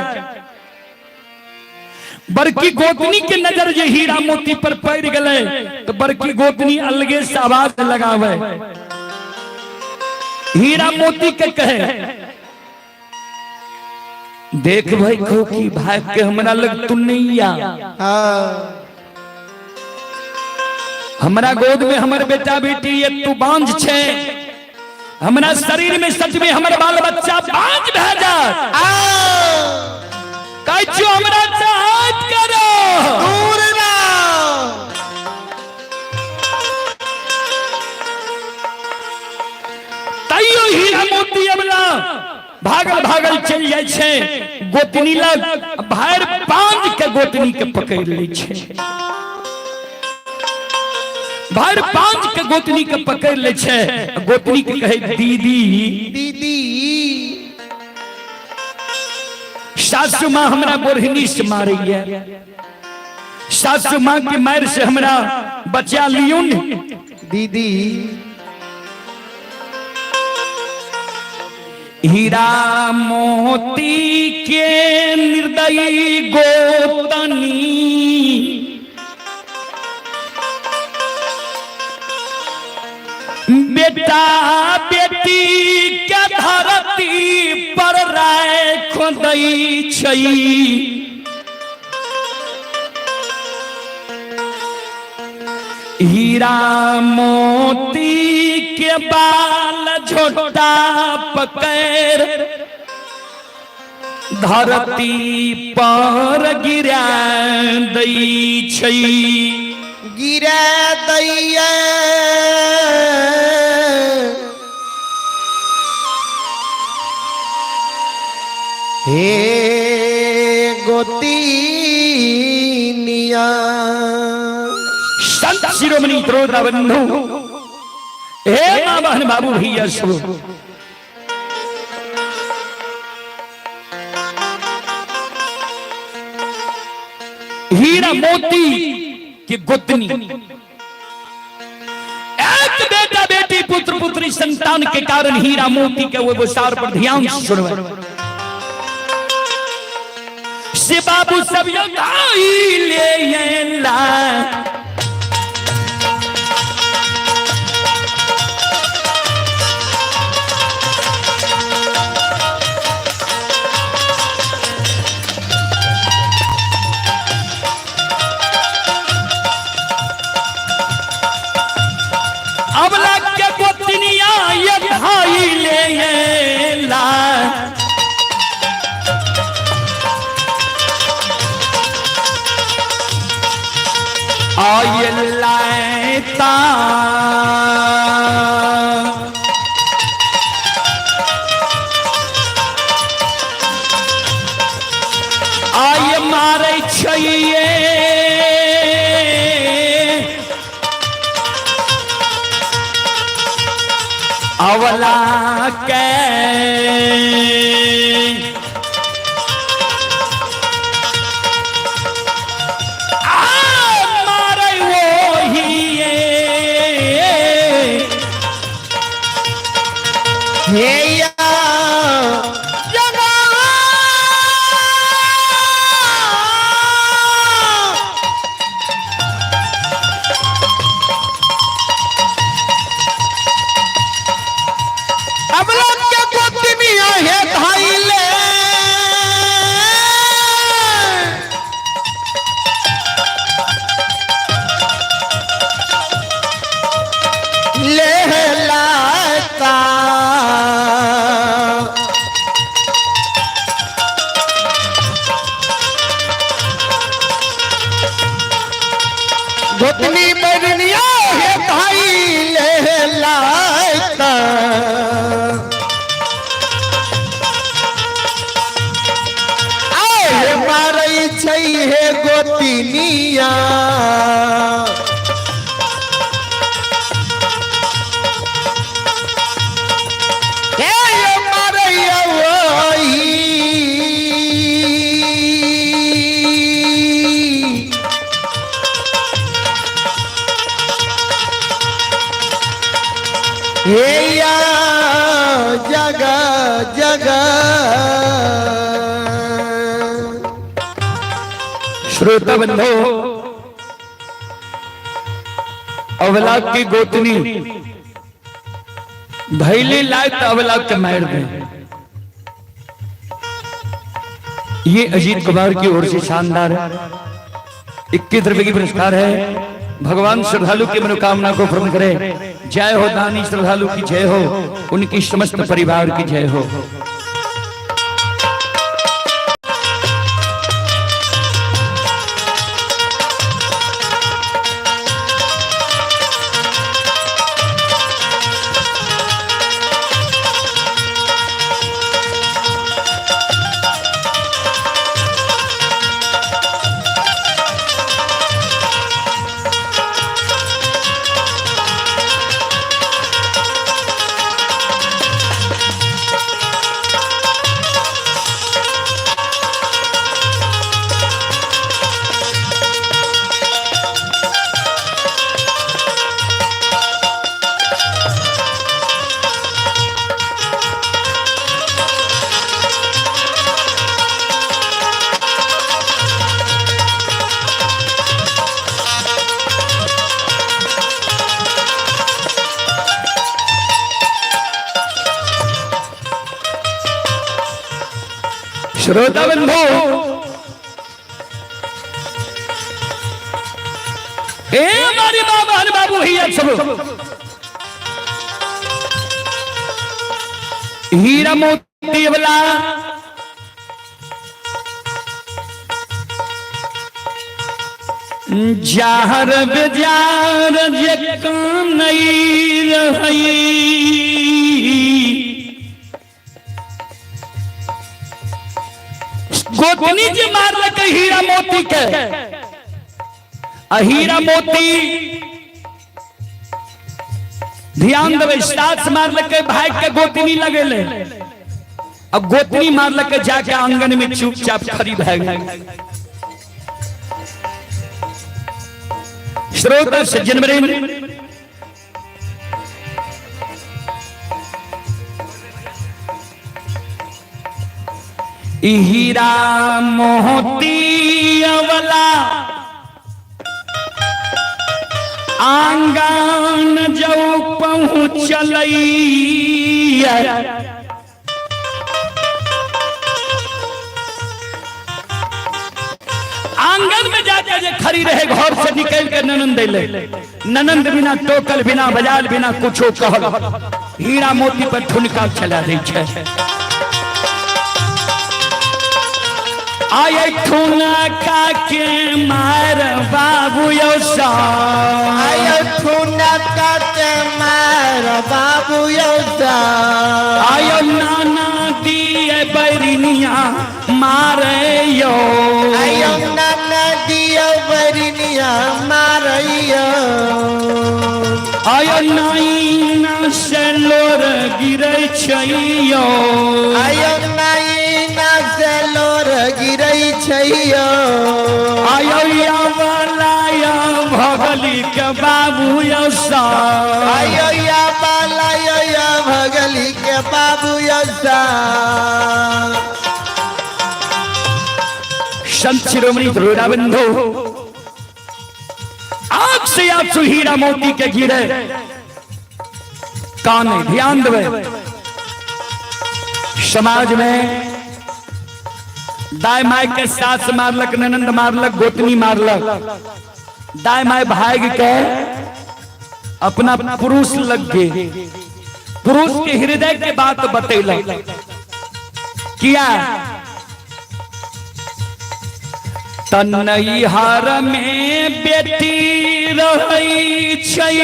बड़की गोतनी के नजर जे हीरा मोती पर पड़ गए तो बड़की गोतनी अलगे से आवाज लगावे, हीरा मोती के कहे, देख भाई खोखी भाग के हमरा लग तू नहीं आ। हाँ। हमरा गोद में हमर बेटा बेटी ये तू बांझ छे, हमरा शरीर में सच में हमर बाल बच्चा बांझ भए जात। कहै हमरा चाहत करो दूर ना। तैयो हीरा मोती अबला भागल भागल चल जाय छे गोतनी लग, भार पांच के गोतनी के पकड़ लै छे, भार पांच के गोतनी के पकड़ लै छे। गोतनी के कहे दीदी दीदी, सासू माँ हमरा बोरहनी से मारैया, सासू माँ के मार से हमरा बचा लियौ ने। दीदी। हीरा मोती के निर्दयी गोतनी, बेटा बेटी के धरती पर राख दै छै। हीरा मोती के बाल झोटा पकड़ धरती पर गिरा दै छै। गिरा दैया। हे गोतिनिया। संत शिरोमणि त्रोता बंधु, हे मां बहन बाबू भैया सब, हीरा मोती की गोतनी, एक बेटा बेटी पुत्र पुत्री संतान के कारण हीरा मोती के वो सार पर ध्यान सुनवे से बाबू सब ले ला। अब लग के गोतनिया ये भाई ले ला। आय लाता आय मारै छैये अवला के आ मारै वोहिए। हे या जगा। गोतनी बरनिया हे भाई ले लायता। आए मारै छै हे गोतनिया। हे मारैया वही। हे या जग जग। श्रोता बंधो, अवलाद की गोतनी भैली लाए तो अवलाद के मार दे। ये अजीत कुमार की ओर से शानदार 21 रुपए की पुरस्कार है। भगवान श्रद्धालु की मनोकामना को पूर्ण करे। जय हो दानी श्रद्धालु की जय हो, उनकी समस्त परिवार की जय हो। श्रोता बंधु, ए हमारी बाबा बाबू भैया सब हीरा मोती वाला जाहर बेजार जे काम नहीं रही, गोतनी जे मारलक हीरा मोती के, आ हीरा मोती ध्यान देवे, सास मारलक भाई के गोतनी लगेले, अब गोतनी मारलक जाके आंगन में चुपचाप खड़ी भए गेल। श्रोता सज्जन वृंद, हीरा मोती वाला आंगन जो पहुँचल, आंगन में जाके जे खड़ी रहे, घर से निकल के ननंद ले, ननंद बिना टोकल बिना बजाल बिना कुछो कहल हीरा मोती पर ठुनका चला दै छै। आय ठुनका के मार बाबू यौ सा, आय ठुनका के मार बाबू यौसा। आय नाना दिए बैरिनिया मारे यो, आय नाना दियो बरनिया मारैयो। आय नाइना से लोर गिरै छैयो, आय नाइना से लोर गिरै छैयो। आय यावलाय भगली के बाबू यौ सा, आय या बालाय या भगली के बाबू यौसा। संत शिरोमणि बंधु, आग से आप हीरा मोती के गिरे कान ध्यान देवे। समाज में दाय my के सास मारलक, ननंद मारलक, गोतनी मारलक, दाय my भाग के अपना पुरुष लग गए, पुरुष के हृदय के बात बतैलक किया। त नैहर में बेटी रहै छै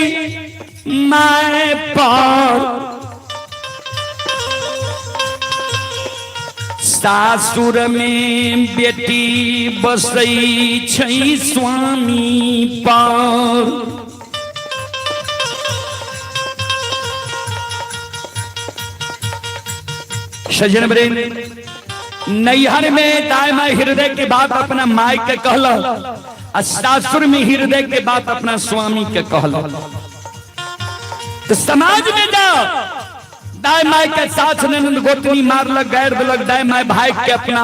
my पर, सासुर में बेटी बसै छै स्वामी पर। सज्जन वृंद, नैहर में दाय माय हृदय के बात अपना माय के कहल आ सासुर में हृदय के बात अपना स्वामी के कहल। तो समाज में जाओ, दाय माय के साथ ननंद गोतनी मारलक, गैर दिलक, दाय माय भाई के अपना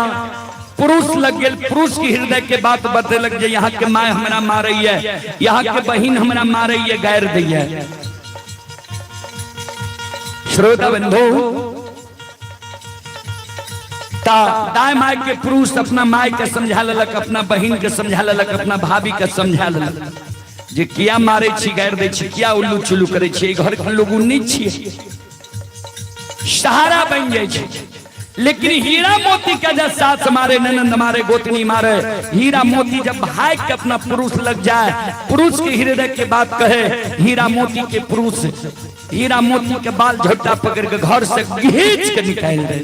पुरुष लग गेल, पुरुष की हृदय के बात बतेलक जे यहाँ के my हमरा मारैया, यहाँ के बहिन हमरा मारैया, गैर दैया। श्रोता बंधु, ता दाय my के पुरुष अपना my के समझा लेलक, अपना बहिन के समझा लेलक, अपना भाभी के समझा लेलक जे किया मारे छी, गैर दै छी, किया उल्लू चुल्लू करै छी, एहि घर के लोग नहि छियै, सहारा बन जाइ छै। लेकिन हीरा मोती के जब सास मारे, ननंद मारे, गोतनी मारे, हीरा मोती जब भाई के अपना पुरुष लग जाए, पुरुष के हृदय के बात कहे, हीरा मोती के पुरुष हीरा मोती के बाल झोटा पकड़ के घर से घींच के निकाल दे।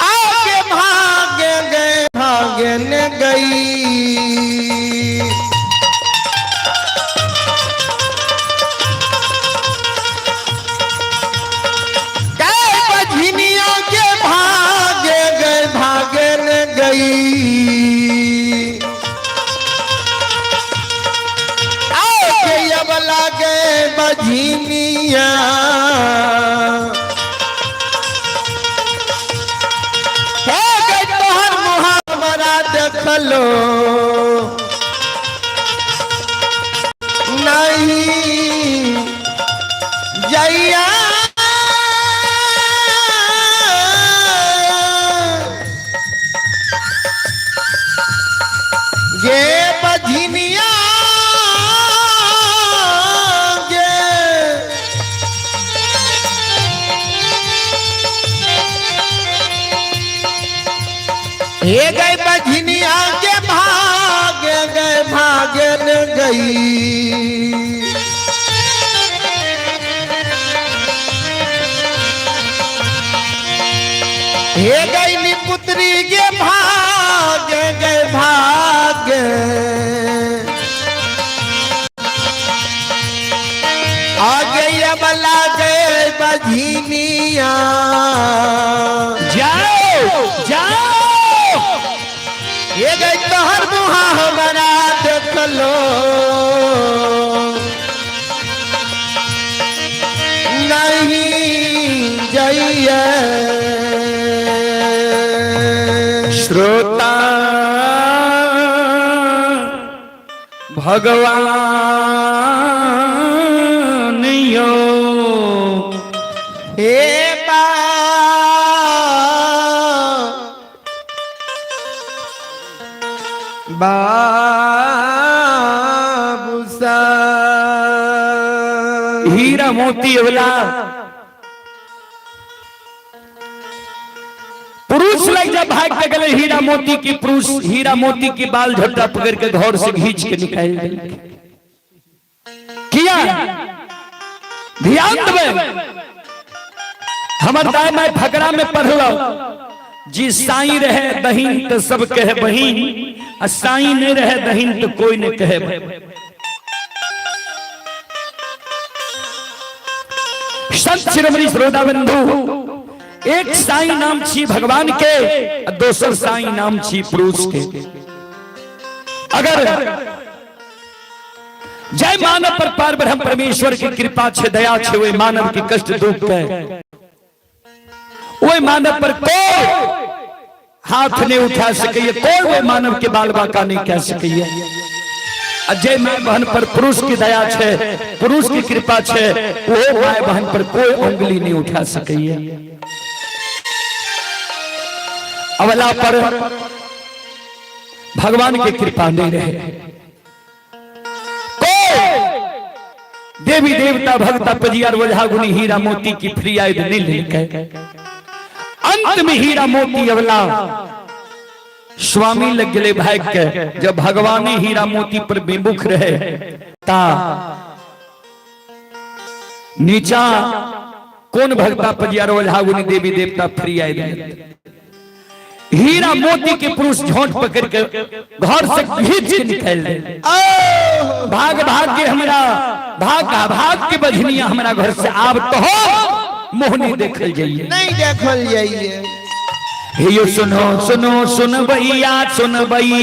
आगे भागे गए भागन गई, गए बझनिया के भागे गए भागन गई। आगे अबला गए बझनिया, हे गई तोहर मुहावरा देखलो नहीं जैया, गे बझनिया गे। हे गए बझनिया के भाग गए भागन गई। हे गई नी पुत्री के भाग गए भाग, आ गई अबला गए बझनिया। जाओ जाओ, ये गई तोहर मुहा हमारा देखलो नहीं जाइए। श्रोता भगवान यो हे बा बाबूसा, हीरा मोती वाला पुरुष लग जब भाग के गले, हीरा मोती की पुरुष हीरा मोती की बाल झोटा पकड़ के घर से घींच के निकाल दे। किया ध्यान देवे, हमर दाय my फकरा में पढ़लो जी, साईं रहे दहीन तो सब कहे बहीन, आ साईं नहीं रहे दहीन तो कोई नहीं कहे। संत शिरोमणि श्रोता बंधु, एक साईं नाम छी भगवान के, आ दोसर साईं नाम छी पुरुष के। अगर जय मानव पर पार ब्रह्म परमेश्वर की कृपा छे, दया छे, वे मानव के कष्ट दुख के वे मानव पर कोई हाथ नहीं उठा सके, कोई वे मानव के बाल बाका नहीं कह सके। जय my बहन पर पुरुष की दया छे, पुरुष की कृपा छे, वो my बहन पर कोई उंगली नहीं उठा सके। अवला पर भगवान की कृपा नहीं रहे, कोई देवी देवता भक्ता पजियार वजहा गुनी हीरा मोती की फरियाद नहीं लेके अंत में हीरा मोती अवला स्वामी लग गए भाग के। जब भगवान हीरा मोती पर बेमुख रहे ता नीचा कौन भक्ता पजियार वजहा गुनी देवी देवता फरियाद हीरा मोती के पुरुष झोंट पकड़ के घर से खींच के निकाल दे। भाग भाग के हमरा भाग भाग के बझनिया हमरा घर से आब तो हो मोहनी देखल जाइए, नहीं देखल जाइए। हे सुनो सुनो सुन भैया सुन भई,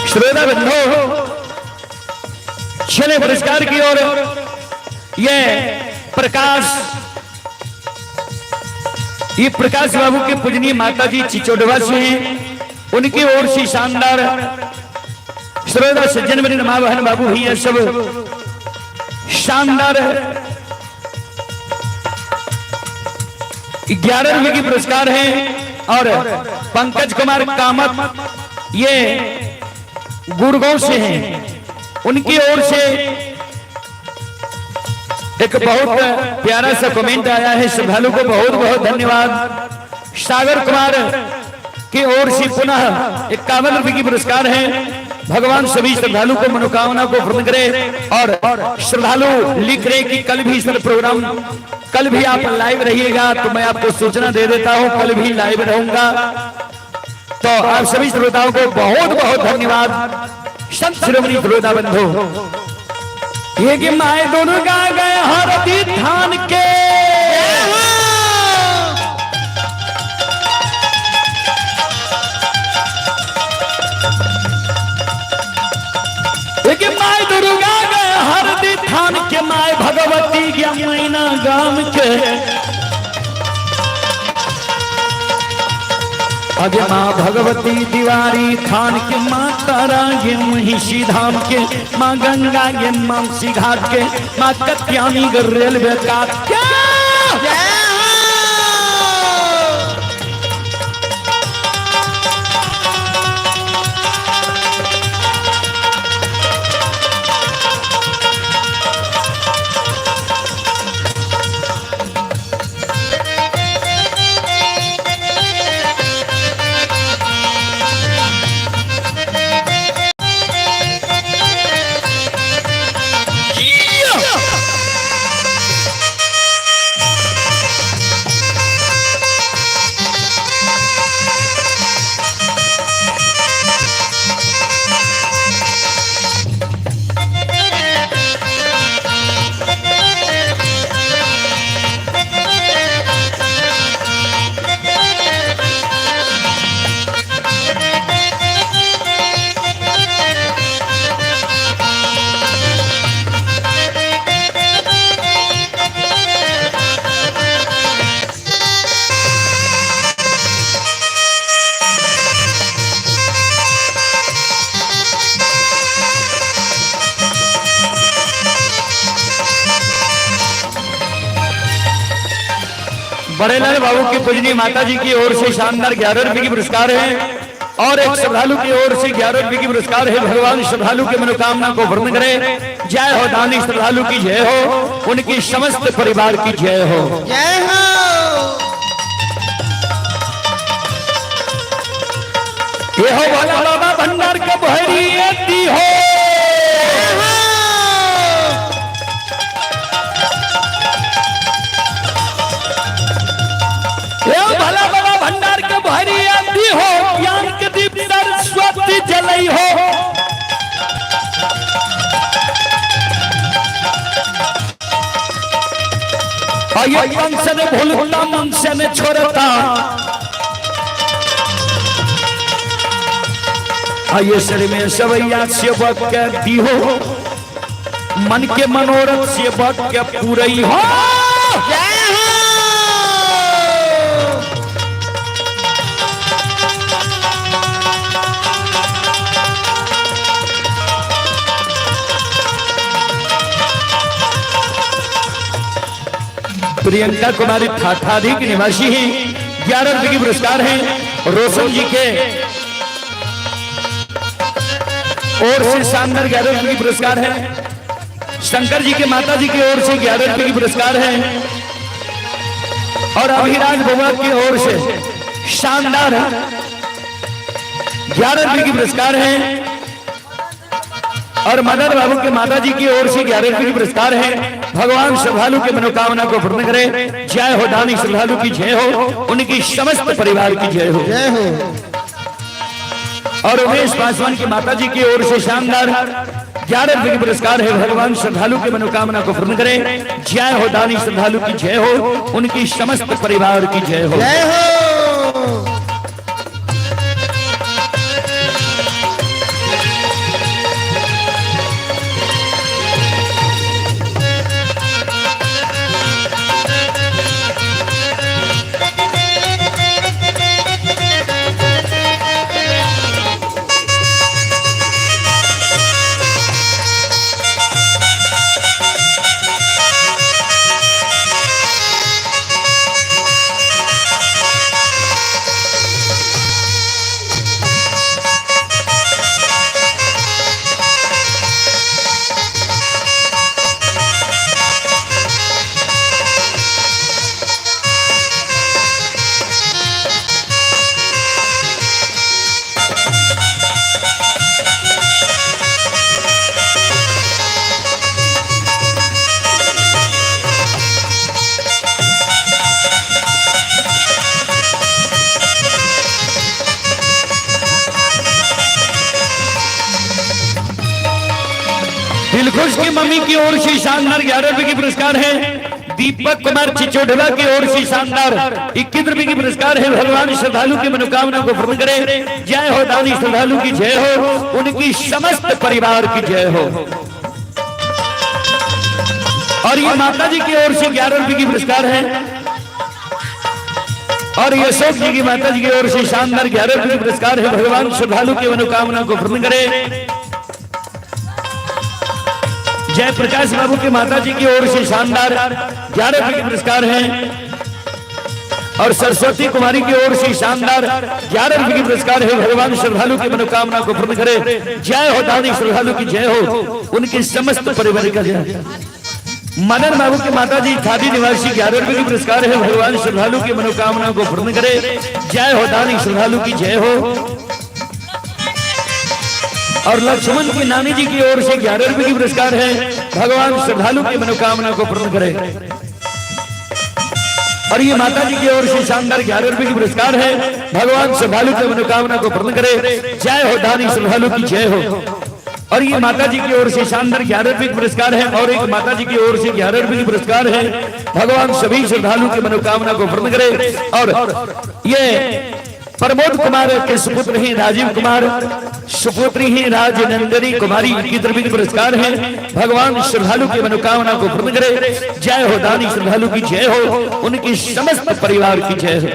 श्रोता बंधु चले पुरस्कार की ओर। ये प्रकाश, ये प्रकाश बाबू के पूजनीय माता जी चिचोडवा से हैं, उनकी ओर से शानदार श्रोता सज्जन मेरे रमा बहन बाबू भैया सब शानदार 11 रुपए की पुरस्कार है। और पंकज कुमार कामत ये गुड़गांव से हैं, उनकी ओर से एक बहुत प्यारा सा कमेंट आया है, श्रद्धालु को बहुत बहुत धन्यवाद। सागर कुमार की ओर से पुनः 51 रुपए की पुरस्कार है। भगवान सभी श्रद्धालु को मनोकामना को पूर्ण करे। और श्रद्धालु लिख रहे कि कल भी सर प्रोग्राम, कल भी आप लाइव रहिएगा, तो मैं आपको सूचना दे देता हूं कल भी लाइव रहूंगा। तो आप सभी श्रोताओं को बहुत बहुत धन्यवाद। संत शिरोमणि श्रोता बंधु, ये कि my Durga गए हरदी थान के, ये कि my Durga गए हरदी थान के, my Bhagwati गया मैना गाम के, अगे माँ भगवती दीवारी थान के, माँ तारा गे महिषी धाम के, माँ गंगा गे मानसी घाट के, माँ कत्यानी गे रेलवे काट के। बड़ेलाल बाबू की पूजनीय माता जी की ओर से शानदार 11 रुपए की पुरस्कार है। और एक श्रद्धालु की ओर से 11 रुपए की पुरस्कार है। भगवान श्रद्धालु के मनोकामना को पूर्ण करे। जय हो दानी श्रद्धालु की जय हो, उनकी समस्त परिवार की जय हो। जय हो। ये हो भोला बाबा भंडार के भैरी हो। ये भोला बाबा भंडार के भैरी हो, ज्ञान के दीप सरस्वती जलई हो। और ये कंस ने भूलता मन से ने छोड़ता, आइए शरीर में सवैया सेवक के दिहो, मन के मनोरथ सेवक के पूरई हो। जय हो। प्रियंका कुमारी ठाठारी की निवासी ही 11 रुपए की पुरस्कार है। रोशन जी के ओर से शानदार 11 रुपए की पुरस्कार है। शंकर जी के माता जी की ओर से 11 रुपए की पुरस्कार है। और अभिराज बुआ की ओर से शानदार 11 रुपए की पुरस्कार है। और मदन बाबू के माता जी की ओर से 11 रुपए की पुरस्कार है। भगवान श्रद्धालु के मनोकामना को पूर्ण करे। जय हो दानी श्रद्धालु की जय हो, उनकी समस्त परिवार की जय हो। जय हो। और उमेश पासवान की माता जी की ओर से शानदार 11 रुपए की पुरस्कार है। भगवान श्रद्धालु के मनोकामना को पूर्ण करे। जय हो दानी श्रद्धालु की जय हो, उनकी समस्त परिवार की जय हो। जय हो। दिलखुश की मम्मी की ओर से शानदार 11 रुपए की पुरस्कार है। दीपक कुमार चिचोढ़वा की ओर से शानदार 21 रुपए की पुरस्कार है। भगवान श्रद्धालु की मनोकामना को पूर्ण करे। जय हो दानी श्रद्धालु की जय हो, उनकी समस्त परिवार की जय हो। और ये माता जी की ओर से 11 रुपए की पुरस्कार है। और ये अशोक जी की माता जी की ओर से शानदार 11 रुपए की पुरस्कार है। भगवान श्रद्धालु की मनोकामना को पूर्ण करे। जयप्रकाश बाबू के माता जी की ओर से शानदार 11 रुपए के पुरस्कार हैं। और सरस्वती कुमारी की ओर से शानदार 11 रुपए के पुरस्कार है। भगवान श्रद्धालु की मनोकामना को पूर्ण करे। जय हो दानी श्रद्धालु की जय हो, उनके समस्त परिवार का जय। मदन बाबू के माता जी खादी निवासी 11 रुपए के पुरस्कार है। भगवान श्रद्धालु की मनोकामना को पूर्ण करे। जय हो दानी श्रद्धालु की जय हो। और लक्ष्मण की नानी जी की ओर से 11 रुपए की पुरस्कार है। भगवान श्रद्धालु की मनोकामना को पूर्ण करे। और ये माता जी की ओर से शानदार 11 रुपए की पुरस्कार है। भगवान श्रद्धालु की मनोकामना को पूर्ण करे। जय हो दानी श्रद्धालु की जय हो। और ये माता जी की ओर से शानदार 11 रुपए की पुरस्कार है। और एक माता जी की ओर से 11 रुपए की पुरस्कार है। भगवान सभी श्रद्धालु की मनोकामना को पूर्ण करे। और ये प्रमोद कुमार के सुपुत्र ही राजीव कुमार, सुपुत्री ही राजनंदनी कुमारी की तरफ के पुरस्कार है। भगवान श्रद्धालु की मनोकामना को पूर्ण करे। जय हो दानी श्रद्धालु की जय हो, उनकी समस्त परिवार की जय हो।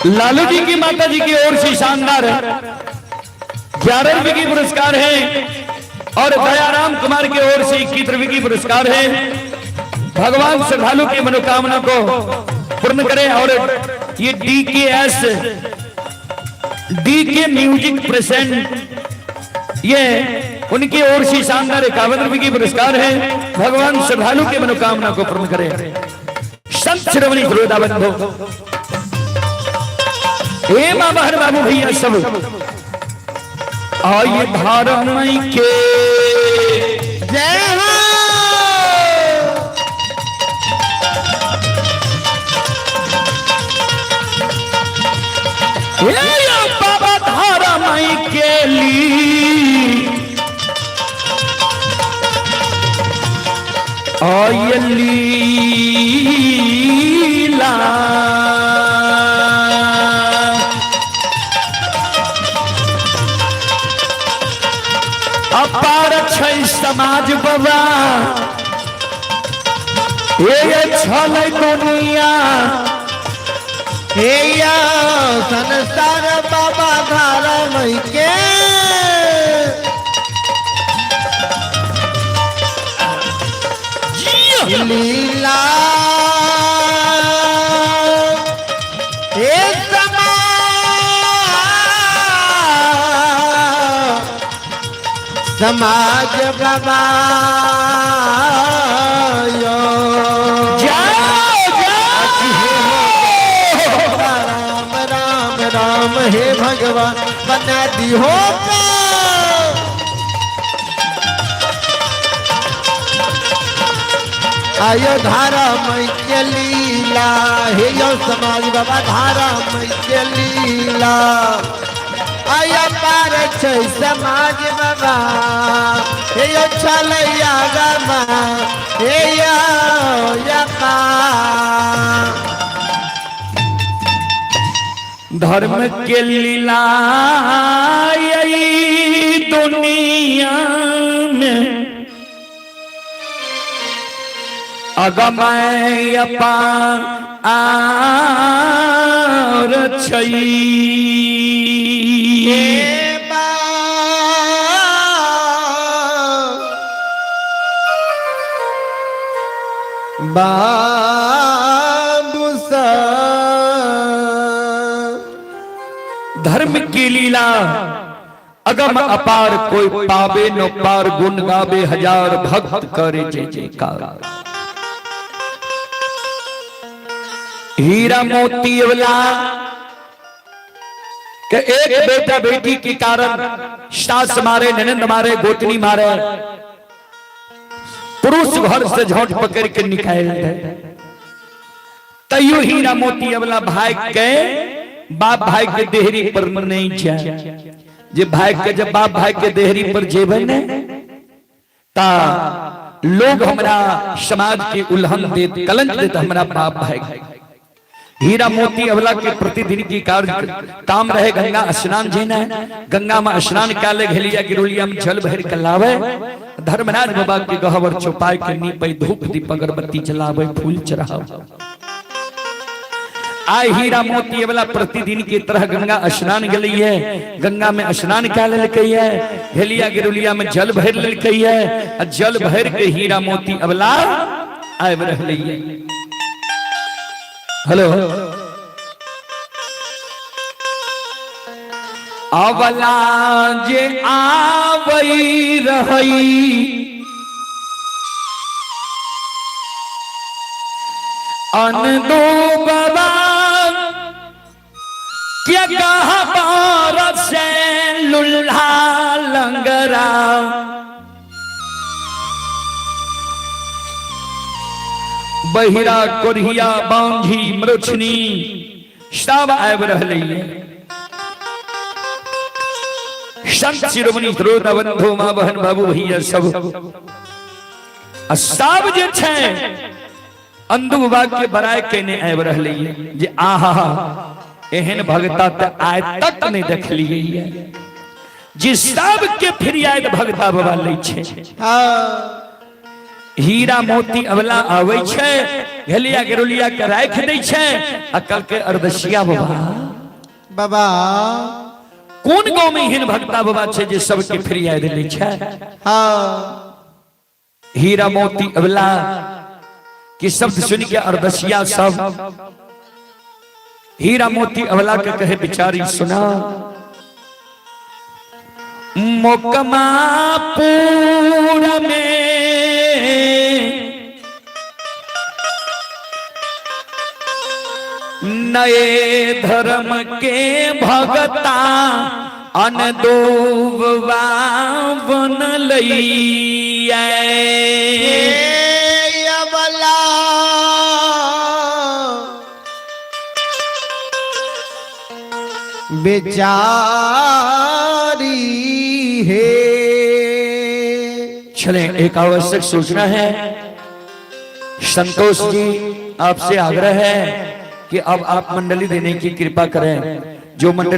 लालू जी की माता जी की ओर से शानदार 11 रुपए की पुरस्कार है और दयाराम कुमार की ओर से 21 रुपए की पुरस्कार है। भगवान श्रद्धालु की मनोकामना को पूर्ण करें। और ये DKS DK music present, ये उनकी ओर से शानदार 51 रुपए की पुरस्कार है। भगवान श्रद्धालु की मनोकामना को पूर्ण करें। संत शिरोमणि श्रोता बंधु, हे मां बहन बाबू भैया सब, आइए धारम के जय हो। हे बाबा धारम के ली आइए लीला। अपार छै समाज बाबा, हे छल दुनिया। हे या संसार बाबा धारा के लीला। हे समाज बाबा यो। जाओ जाओ। राम राम राम हे भगवान बना दी हो का। आयो धारा के लीला, हे यो समाज बाबा धारा के लीला। आया पार छै समाज बाबा, हे यो चलैया गमा, हे यो यका। धर्म के लीला यही दुनिया में अगमय अपार आर छै। बाबू सा धर्म की लीला अगम अपार, कोई पावे नो पार, गुण गावे हजार भक्त करे जय जयकार। हीरा मोती वाला के एक बेटा बेटी के कारण सास मारे, ननंद मारे, गोतनी मारे, पुरुष घर से झोंट पकड़ के निकाल दे, तैयो हीरा मोती वाला भाई के बाप भाई के देहरी पर नहीं जाए। जे भाई के जब बाप भाई के देहरी पर जेबे ने ता लोग हमरा समाज के उल्हन देत, कलंक देत हमरा बाप भाई। हीरा मोती अवला के प्रतिदिन की कार्य काम रहे गंगा स्नान जेना, गंगा में स्नान काले घेलिया गिरुलिया में जल भर के लावे, धर्मराज बाबा के गहवर चौपाई के नीपे, धूप दीप अगरबत्ती जलावे, फूल चढ़ावे। आय हीरा मोती वाला प्रतिदिन की तरह गंगा स्नान गई है, गंगा में स्नान कर लेलकै है, घेलिया गिरुलिया में जल भर लेलकै है, आ जल भर के हीरा मोती अवला आबि रहलै है। हेलो अवला जे आवई रहई अनदो बाबा क्या कहा बार से लुल्हा लंगरा बहिरा कोरिया बांझी मरुछनी सब आबि रहलै है। संत शिरोमणि श्रोता बंधु माँ बहन बाबू भैया सब, आ सब जे छै अंधु बाबा के बड़ाई केने आबि रहलै है जे आहा एहन भगता त आय तक नहीं देखलियै है, जे सब के फिरियाद भगता बाबा लै छै। हाँ। हीरा मोती अवला आबै छै, घेलिया गेरुलिया के राखि दै छै, आ कल के अर्दसिया बाबा बाबा कोन गांव में एहन भक्ता बाबा छे जे सबके फ्री आय देले छे? हाँ। हीरा मोती अबला के शब्द सुन के अरदसिया सब हीरा मोती अबला के कहे बिचारी सुना मोकमा पूरा में नए धर्म के भगता अनदोबा बन लैया। अबला बेचारी है। चले, एक आवश्यक सूचना है। संतोष जी, आपसे आग्रह है कि अब आप मंडली देने की कृपा करें। जो मंडली